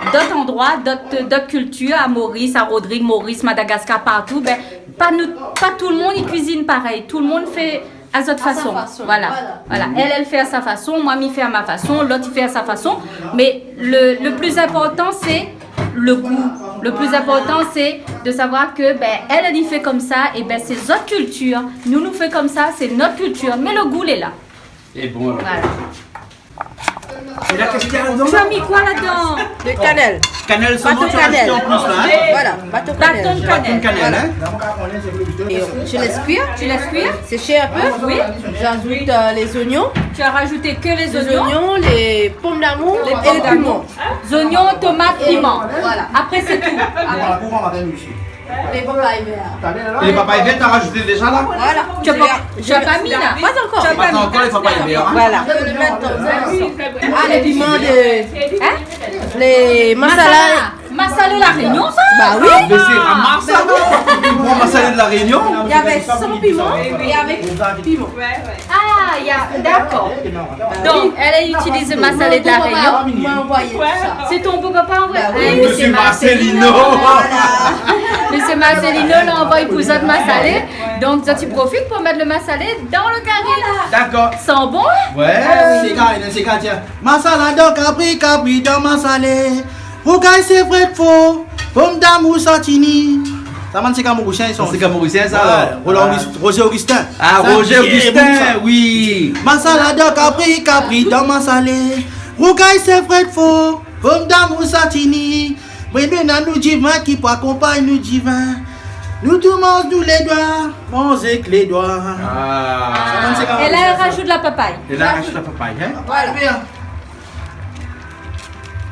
dot androi, dot, dot kiltir, a Moris, a Rodrig, Moris, Madagaskar, partou, bin, pa nou, pa tout lo moun i kuizine parèy. Tout lo moun i fé a zot fason. A sa fason, voilà. Voilà. Èl, èl i fé a sa fason, moin mi fé a ma fason, lot i fé a sa fason. Mé lo, lo pli inportan, sé lo gou. Lo pli inportan, sé de savoir ke, bin, èl, èl i fé komsa, é bin, sé zot kiltir. Nou, nou fé komsa, sé nout kiltir. Mé lo gou lé la. É bon, alor. Voilà. Et là, qu'est-ce qu'il y a là-dedans ? Tu as mis quoi là-dedans ? De cannelle. Cannelle seulement, tu as rajouté en plus, là, hein ? Voilà, bâton de cannelle. Bâton de cannelle. Voilà. Hein ? Et on, je laisse cuire. Tu laisses cuire ? Sécher un peu. Oui. J'ajoute, euh, les oignons. Tu as rajouté que les oignons. Les oignons, les pommes d'amour et le piment. Les pommes d'amour. Oignons, tomates, piment. Voilà. Après, c'est tout. Après. Lé papay vèr. Lé papay vèr, t'as rajouté déjà là ? Voilà. Tu as pas, tu as pas mis là ? Pas encore. Tu as pas mis. Pas encore, lé papay vèr, hein ? Voilà. Je vais le mettre comme ça. Ah, les piments de, hein ? Les masala. Masala. Masala La Réunion, ça ? Bah oui. Mais c'est un masala. Bon, masala de La Réunion. Il y avait sans piment et avec piment. Ah, il y a, d'accord. Donc, èl i itiliz masala de La Réunion. Mon beau-papa m'a envoyé tout ça. C'est ton beau-papa, ouais. Bah oui. Ah, monsieur Marcelino. Voilà. Monsieur Marcelino la anvoy pou zot masalé. Donk, zot i profit pou mèt lo masalé dan lo kari. Dakor. San bon, hein ? Ouais. Ah oui. Séga, séga, tiens. Masala dan kapri, kapri dan masalé. Rougay sé vré fo, pomdamour satini. Sa bann séga morisien, i son. Séga morisien, sa, ouais, alor. Roland August-, Roger Augustin. Ah, Roger Augustin, oui. Masala dan kapri, kapri dan masalé. Rougay sé vré fo, pomdamour satini. Mé, mé, na nou divin ki pou akonpagn nou divin. Nou tou manz nou lé doi, manz èk lé doi. Ah. Sa bann séga morisien, sa. Et là, elle rajoute la papaye. Et là, elle rajoute la papaye, hein ? Voilà. Bien.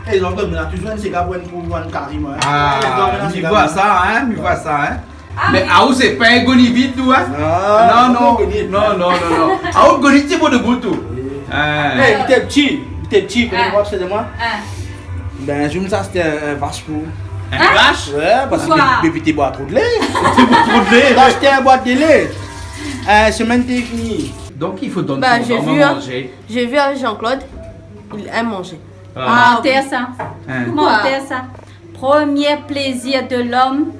É, zot i koné, na touzour in séga pou in, pou in kari, moin, hein. Ah, mi voi sa, hein, mi voi sa, hein. Ah, mé oui. Aou, sé pa in goni vid, ou, hein ? Non, non, non, non, non. Aou, goni ti bout de bout, ou. Oui. Hein. É, mi té pti, mi té pti, koman ou koné sa de moin ? Hein. Bin, zour sa, sété in, in vash pou. In vash ? Ouais, parske bébé té boir tro de lé. Té boir tro de lé. Sa sété in boit de lé. Euh, semèn té fini. Donk, i fo donn manzé. Bah, j'ai vu, hein. J'ai vu avec Jean-Claude, il aime manger. Ah. Manzé sa. Hein. Manzé sa. Premier plaisir de l'homme,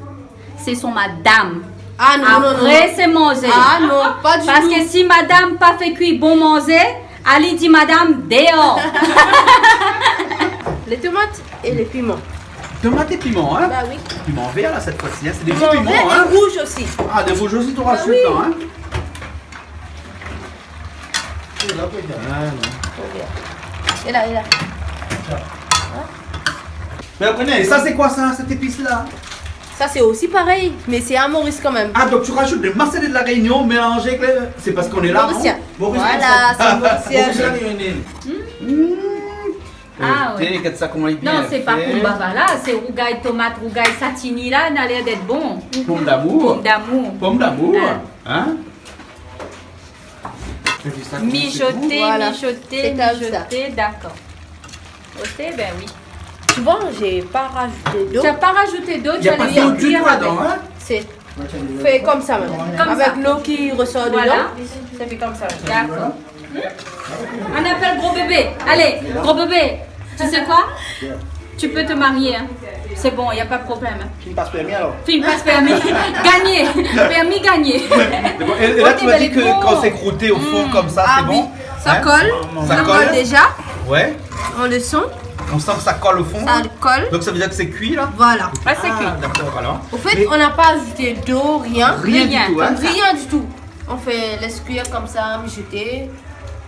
c'est son madame. Ah non, non, non. Après, c'est manger. Ah non, pas du tout. Parske si madam pa fé kui bon manzé, ali di madam déor. Les tomates et les piments. Tomate et piment, hein ? Bah oui. Piment vert, là, cette fois-ci, hein. C'est des gros piments, hein. Piment vert et rouge aussi. Ah, des rouges aussi, tu rajoutes, hein. Bah oui. Trop bien. Et là, et là. Mé apré, é sa, sé koi sa, sèt épis-la ? Ça, c'est aussi pareil, mais c'est à Maurice quand même. Ah, donc tu rajoutes des massalés de la Réunion mélangés avec le, c'est parce qu'on est là, non ? Mauricien. Maurice, voilà, c'est mauricien. Maurice, la Réunion. Hmm. Ah, ouais. Té, gard sa koman li lé bien fé. Non, sé pa konbava la, sé rougay tomat, rougay satini la, na lèr d'èt bon. Pomme d'amour. Pomme d'amour. Pomme d'amour. Ah. Hein ? Mijoté, voilà, mijoté, mijoté, d'accord. Voilà. C'est comme ça. Ok, ben oui. Tu vois, j'ai pas rajouté d'eau. Tu as pas rajouté d'eau, tu as laissé cuire avec. Il y a pas d'eau du tout là-dedans, hein ? C'est fait comme ça même. Comme ça. Avec l'eau qui ressort dedans. Voilà. Ça fait comme ça. D'accord. Hmm ? On appelle gros bébé. Allez, gros bébé. Tu sais quoi ? Tu peux te marier, hein. C'est bon, y a pas de problème, hein. Fine pas pèrmi, alors. Fine pas pèrmi. Gagné. Pèrmi gagné. D'accord. Et, et là, tu m'as dit que quand c'est croûté au four comme ça, c'est bon ? Ah oui. Ça colle. Ça colle déjà. Ouais. On le sent. On sent que ça colle au fond, hein. Ça colle. Donc ça veut dire que c'est cuit, là ? Voilà. Ah, c'est cuit. Ah, d'accord, alors. Au fait, on n'a pas ajouté d'eau, rien. Rien du tout, hein. Rien du tout. On fait, laisse cuire comme ça, mijoter,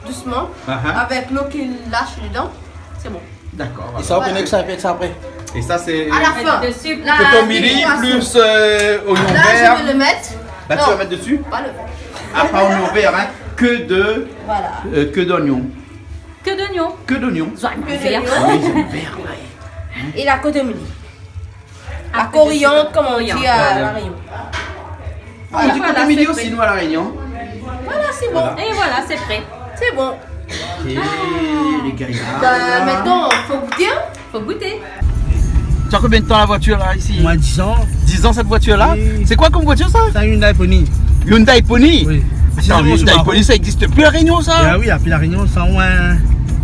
doucement, avec l'eau qui lâche dedans. C'est bon. D'accord. É sa, ou koné ke sa fé sa apré. Et ça, c'est... À la fin. Là, coton mili, plus, euh, oignon vert. Là, je vais le mettre. Là, tu vas mettre dessus ? Non, pas le vert. Ah, pas oignon vert, hein. Que de, euh, que d'oignon. Que d'oignon. Que d'oignon. Oignon vert. Oui, oignon vert, ouais. Et la coriandre, comme on dit à La Réunion. Ah, on dit coton mili aussi, nous, à La Réunion. Voilà, c'est bon. Et voilà, c'est prêt. C'est bon. Ok, les gars. Bah, maintenant, faut goûter, hein. Faut goûter. Tu as combien de temps la voiture là, ici ? Moi, dix ans. Dix ans, cette voiture-là ? Oui. C'est quoi comme voiture, ça ? C'est un Hyundai Pony. Hyundai Pony ? Oui. Attends, Hyundai Pony, ça existe plus La Réunion, ça ? Ah oui, il y a plus La Réunion, ça, ouais.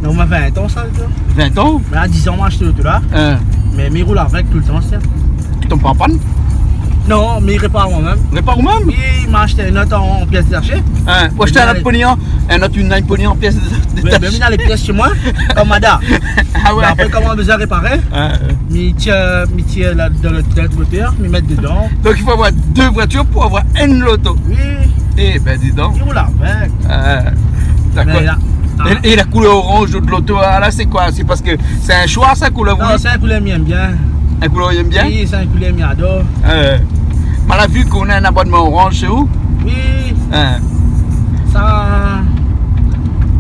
Non, moi, vingt ans, ça, tu vois. Vingt ans ? Là, dix ans, moi, acheté l'auto là. Hein. Mais, mais il roule avec tout le temps, ça. Il tombe pas en panne ? Non, mais il répare moi-même. Répare ou mèm ? Oui, il m'a acheté un autre en pièces détachées. Hein, ou ashté in ot pony, in ot Hyundai Pony an pièces détachées. Ben, ben, mi néna lé pièces shé moin, konm Mada. Ah ouais. Mé apré, konm ma bézoin réparé, mi tir, mi tir la, dan le, dan le motèr, mi mèt dedan. Donc il faut avoir deux voitures pour avoir une loto. Oui. Eh ben, dis donc. I roul avèk. Euh, d'accord. Mé la, é, é la koulèr oranj de loto, ah, la, sé koi ? Sé parske sé in shoi, sa, koulèr ? Non, sé in koulèr mi èm bien. In koulèr ou èm bien ? Oui, sé in koulèr mi ador. Euh, ma la vu k'ou na in abonman oranj shé ou ? Oui. Hein. Sa,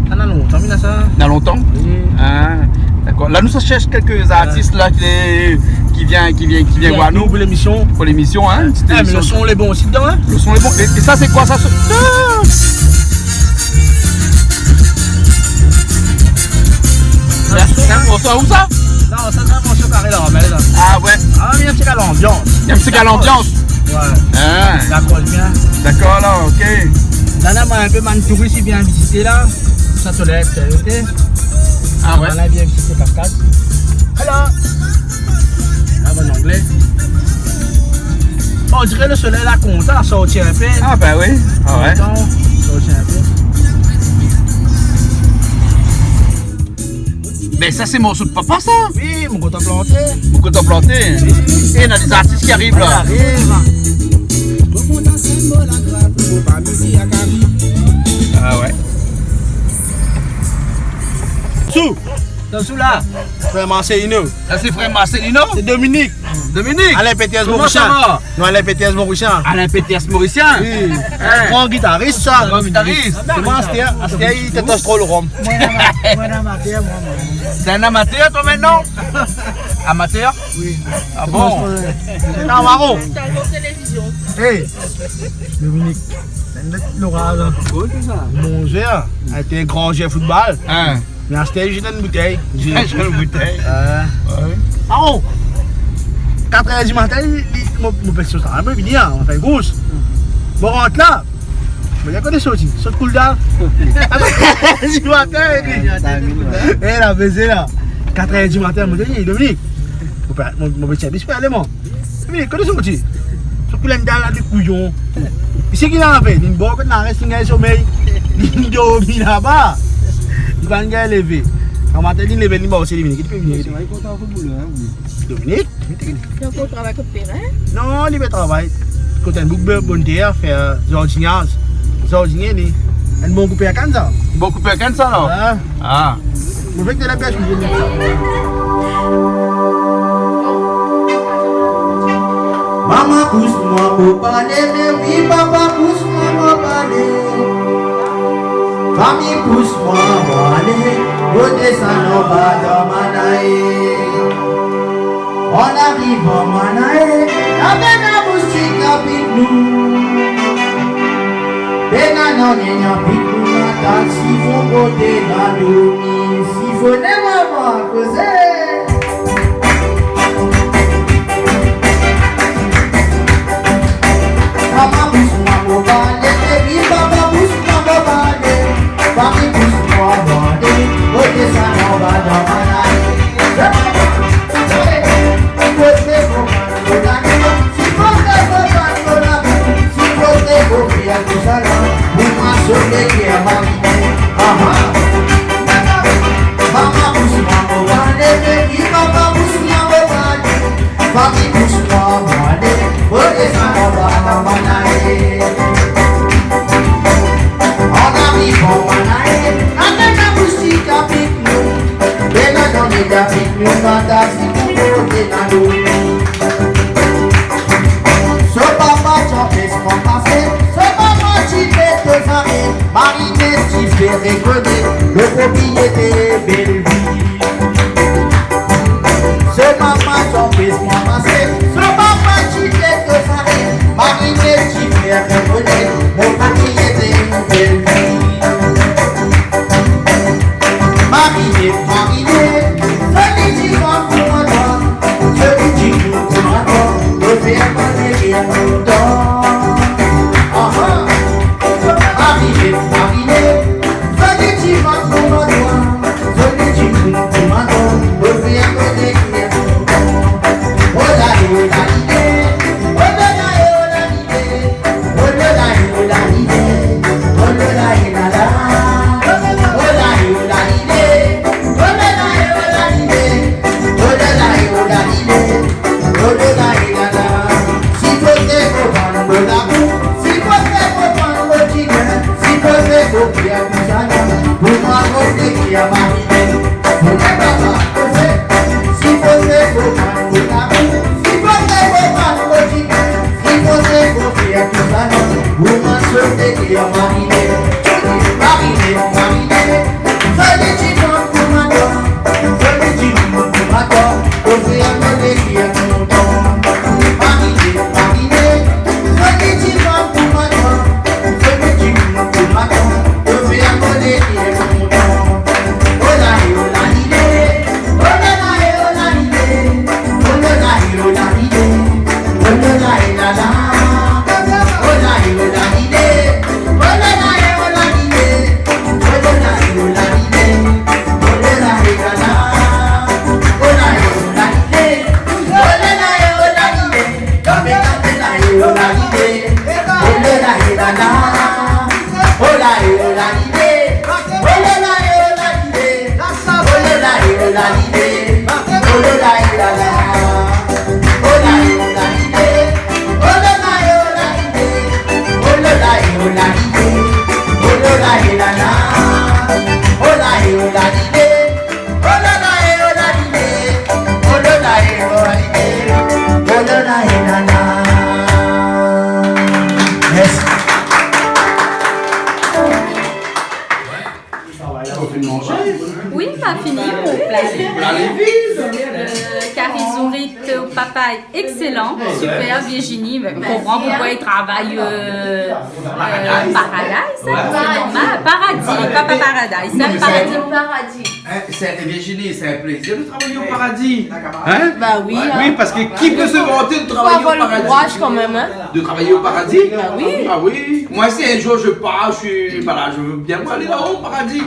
sa na lontan, mi na sa. Na lontan ? Oui. Hein, d'accord. La, nou sa shèrsh kèlk artis la, ki, ki vien, ki vien, ki vien voir nou. Pou lémisyon. Pou lémisyon, hein, in ti émisyon. Eh, mé le son lé bon osi dedan, hein. Le son lé bon. É, é sa, sé koi sa, se... Sa, sa, ou sa, ou sa ? Non, sa, sé in morso Carré La Ramèl, la. Ah ouais. Ah, mi èm in ti pé lanbians. Ou èm in ti pé lanbians ? Ouais. Ah. Sa i kol bien. D'accord, alors, ok. La, la, moin, in pé bann touris i vien vizité, la. Sa, Tolèt, ok. Ah ouais. Voilà, vien vizité Cascade. Hello. Ah, bon anglé. Bon, on diré le solèy la kontan, la sorti in pé. Ah, ben oui. Ah ouais. Kontan, sorti in pé. Mé sa, sé morso de papa, sa ? Oui, mon kontan planté. Mon kontan planté. Oui. É, na dé zartis ki ariv, la. Ki ariv. Ah ouais. Sou. Sou la. Frèr Marcelino. Sa, sé frèr Marcelino ? Sé Dominique. Dominique. Alain Péters Morisien. Koman sa va ? Non, Alain Péters Morisien. Alain Péters Morisien ? Oui. Hein. Gran gitaris, sa. Gran gitaris. Koman, astèr, astèr, i té toss tro le rom. Moin, moin, amatèr, moin, moin. T'es un amateur, toi, maintenant ? Amateur ? Oui. Ah bon ? Non, maron. Hey, Dominique, t'as une bête, Laura, là. Mon gars, a été un grand joueur de football. Hein. Mé astèr, mi zèt in boutèy. Mi zèt in boutèy. Euh. Ouais. Ah bon ? Katrèr di matin, li, li, mon, mon pèti sot, ah, moin, vini, hein, on fait une course. Bon, rant la. Mé li koné soti, sot koul dan. Katrèr di matin, li. Eh, la bézé, la. Katrèr di matin, moin di, Dominique, mon pé, mon, mon pèti, mi pé alé, moin. Mé koné soti. Sot koul dan la, dé kouyon. Isi ki la fé, li bor, kan la rès, li gingn somèy. Li dormi laba. Li va gingn lévé. Kan matin, li lévé, li bor, sé li vini, ki pé vini. Sé vré, kontan fo boulé, hein, oui. Dominique. Li ankor travay kot périn ? Non, li pé travay. Koté in boug, bon, bon tèr, fé, euh, zardiniaz. Zardinié, li. In bon koupèr kann, sa. Bon koupèr kann, sa, la ? Ouais. Ah. Mon vèk de la pèsh, mi di. Maman, pous moin pou palé, mé oui, papa, pous moin pou palé. Fami, pous moin pou alé, koté sa nou va dan manay. On ariv an manay, la pèn a moustik la pik nou. Pèn a non, ni an pik nou, la taksi fon koté la domi. Sifoné maman kozé. Maman pous moin pou palé, épi papa pous moin pou palé. Fami pous moin pou alé, koté sa nou va dan manay. Koté pou moin, koté pou moin, si koté pou moin, koté pou moin, si koté pou moin, tout sa la, pou moin, soté ki a marité. Ah ah. Lo propriété Bellevue. Sé maman son pé ramasé, sé maman ti pé ke sa. Mariné ti fé koné, lo propriété Bellevue. Mariné, mariné, zoli ti fanm pou moin. Zoli ti fanm pou moin, ou fé amoin bien kontan. Ah, ah. Mariné, mariné, zoli ti fanm pou moin. Zoli ti fanm pou moin, ou fé amoin bien kontan. Oh la, oh la, lidé. Oh la la, oh la, lidé. Oh la la, oh la, lidé. Oh la la, oh la la. Oh la, oh la, lidé. Oh la la, oh la, lidé. Oh la la, oh la, lidé. Oh la la, oh la la. Si koté pou vann lo labou, si koté pou vann lo tigrin, si koté pou fé tout sa, pou moin, koté ki a mariné. Pou moin, papa, koté. Si koté pou vann lo labou, si koté pou vann lo tigrin, si koté pou fé tout sa, pou moin, koté ki a mariné. Mariné, mariné. Zoli ti fanm pou moin. Zoli ti fanm pou moin. Ou fé amoin bien kontan. Mariné, mariné. Zoli ti fanm pou moin. Zoli ti fanm pou moin. Ou fé amoin bien kontan. Oh la, oh la, lidé. Oh la la, oh la, lidé. Oh la la, oh la, lidé. Oh la la, oh la la. Oh la, oh la, lidé. Oh la la, oh la, lidé. Oh la la, oh la, lidé. Oh la la, oh la la. Oh la, oh la, lidé. Oh la la, oh la, lidé. Kanpé, kanpé la, oh la, lidé. Oh la la, oh la la. Oh la, oh la, lidé. Oh la la, oh la, lidé. Oh la la, oh la, lidé. Oh la la, oh la la. Oh la, oh la, lidé. Oh la la, oh la, lidé. Oh la la, oh la, lidé. Oh la la, oh la la. Oh la, oh la, lidé. Oh la la, oh la, lidé. Oh la la, oh la, lidé. Oh la la, oh la la. Merci. Ou la fini manzé ? Oui, ma fini mon pla. Ou la fini ? Euh, kari zourit, euh, papay, excellent, super, Virginie, ben, konpran poukoué i travay, euh, euh, Paradise, hein, sé normal. Paradis, pa Paradise, sé Paradis. Hein, sé, Virginie, sé in plézir de travay o Paradis. Hein ? Bah oui, hein. Oui, parske ki pé se vanté de travay o Paradis ? Fo avoir le courage quand même, hein. De travay o Paradis ? Bah oui. Ah oui. Moin, si in zour mi par, mi, voilà, mi vé bien alé laba o Paradis.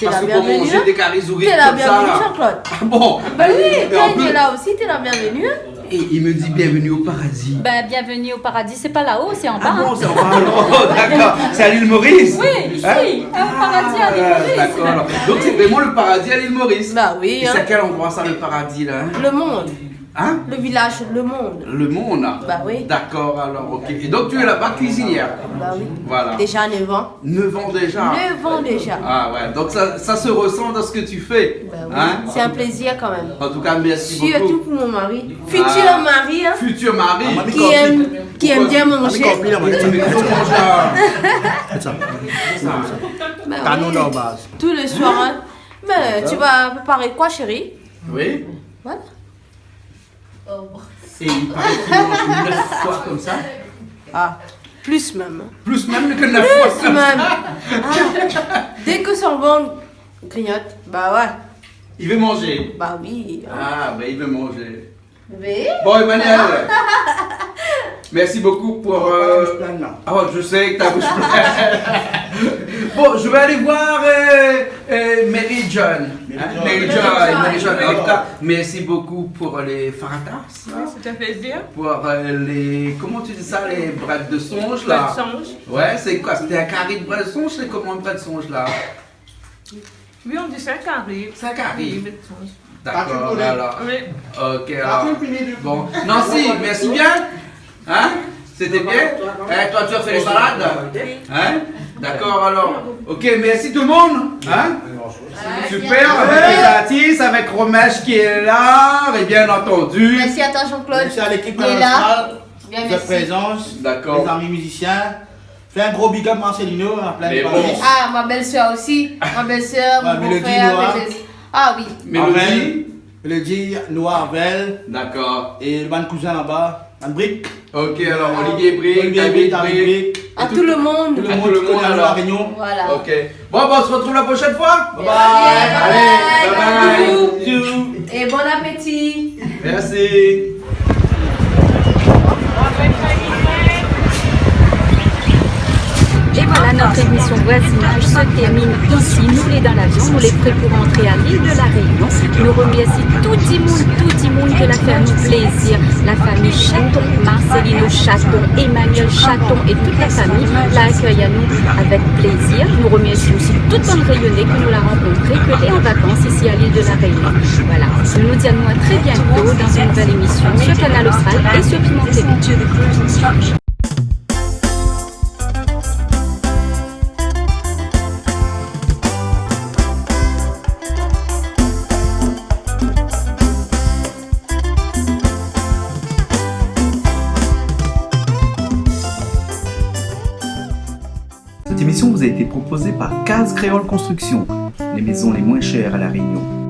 T'es la bienvenue, hein. Parske pou manzé dé kari zourit konmsa la. T'es la bienvenue, Jean-Claude. Ah bon ? Bah oui, kan li lé la osi, t'es la bienvenue, hein. Et il me dit : « Bienvenue au paradis. » Ben, bienvenue au paradis, c'est pas là-haut, c'est en bas. Ah bon, c'est en bas, alors. D'accord. C'est à l'île Maurice ? Oui, ici, au paradis à l'île Maurice. Ah, d'accord, alors. Donc, c'est vraiment le paradis à l'île Maurice. Bah oui, hein. Et c'est à quel endroit, ça, le paradis, là, hein ? Le Monde. Hein ? Le village Le Monde. Le Monde, ah. Bah oui. D'accord, alors, ok. Et donc, tu es là-bas cuisinière ? Bah oui. Voilà. Déjà neuf ans. Neuf ans déjà ? Neuf ans déjà. Ah ouais, donc ça, ça se ressent dans ce que tu fais. Bah oui. Hein ? C'est un plaisir quand même. En tout cas, merci beaucoup. Surtout pour mon mari. Futur mari, hein. Futur mari. Qui aime, qui aime bien manger. Bah oui. Tous les soirs, hein. Mais tu vas préparer quoi, chérie ? Oui. Voilà. Et il paraît qu'il mange neuf fois comme ça. Ah, plus même. Plus même que neuf fois comme ça. Plus même. Ah, dès que son ventre grignote, bah ouais. Il veut manger. Bah oui, hein. Ah, bah, il veut manger. Oui. Bon, Emmanuel, merci beaucoup pour, euh, ah ouais, je sais que ta bouche pleine. Bon, je vais aller voir, euh, euh, Mary John. Hein, Mary John, Mary John. En tout cas, merci beaucoup pour les faratas, là. Oui, c'est un plaisir. Pour, euh, les, comment tu dis ça, les brèdes de songe, là ? Brèdes de songe. Ouais, c'est quoi ? C'était un carré de brèdes de songe, c'est comment, une brède de songe, là ? Oui, on dit ça, carré. Ça, carré. Oui, brèdes de songe. D'accord, alors. Oui. Ok, alors. Bon. Nancy, merci bien. Hein ? C'était bien ? Eh, toi, tu as fait les salades ? Hein ? D'accord, alors. Ok, merci tout le monde. Hein ? Super, avec les artistes, avec Romesh qui est là, et bien entendu. Merci à toi, Jean-Claude. Merci à l'équipe Internationale de votre présence. D'accord. Les amis musiciens. Fé in gro big up Marcelino, an plin Paris. Ah, ma bèl-sèr osi. Ma bèl-sèr, mon bèl-frèr, Mélodie, Noah. Ah oui. Mélodie. Arvel, Mélodie, Noah, Arvel. Dakor. É bann kouzin laba, bann Brick. Ok, alor Olivier Brick, Olivier Brick, David Brick. A tout le monde. Tout le monde, tout le monde ki koné La Rényon. Voilà. Ok. Bon, ben, on se retrouve la prochaine fois. Bye bye. Allez, bye bye. Bisous. Et bon appétit. Merci. É voilà, nout émisyon Voisinage se termine ici. Nou lé dan lavion, nou lé pré pou rantré a l'île de La Réunion. Nou remèrsi tout dimoun, tout dimoun ke la fé anou plézir. La fami Chaton, Marcelino Chaton, Emmanuel Chaton é tout la fami la akèy anou avèk plézir. Nou remèrsi osi tout bann Rényoné ke nou la rankontré, ke lé an vakans isi a l'île de La Réunion. Voilà. Nou di anou a trè bientô dan in nouvèl émisyon sur Kanal Austral é sur Piment T V. Cette émission vous a été proposée par Case Créole Construction, les maisons les moins chères à La Réunion.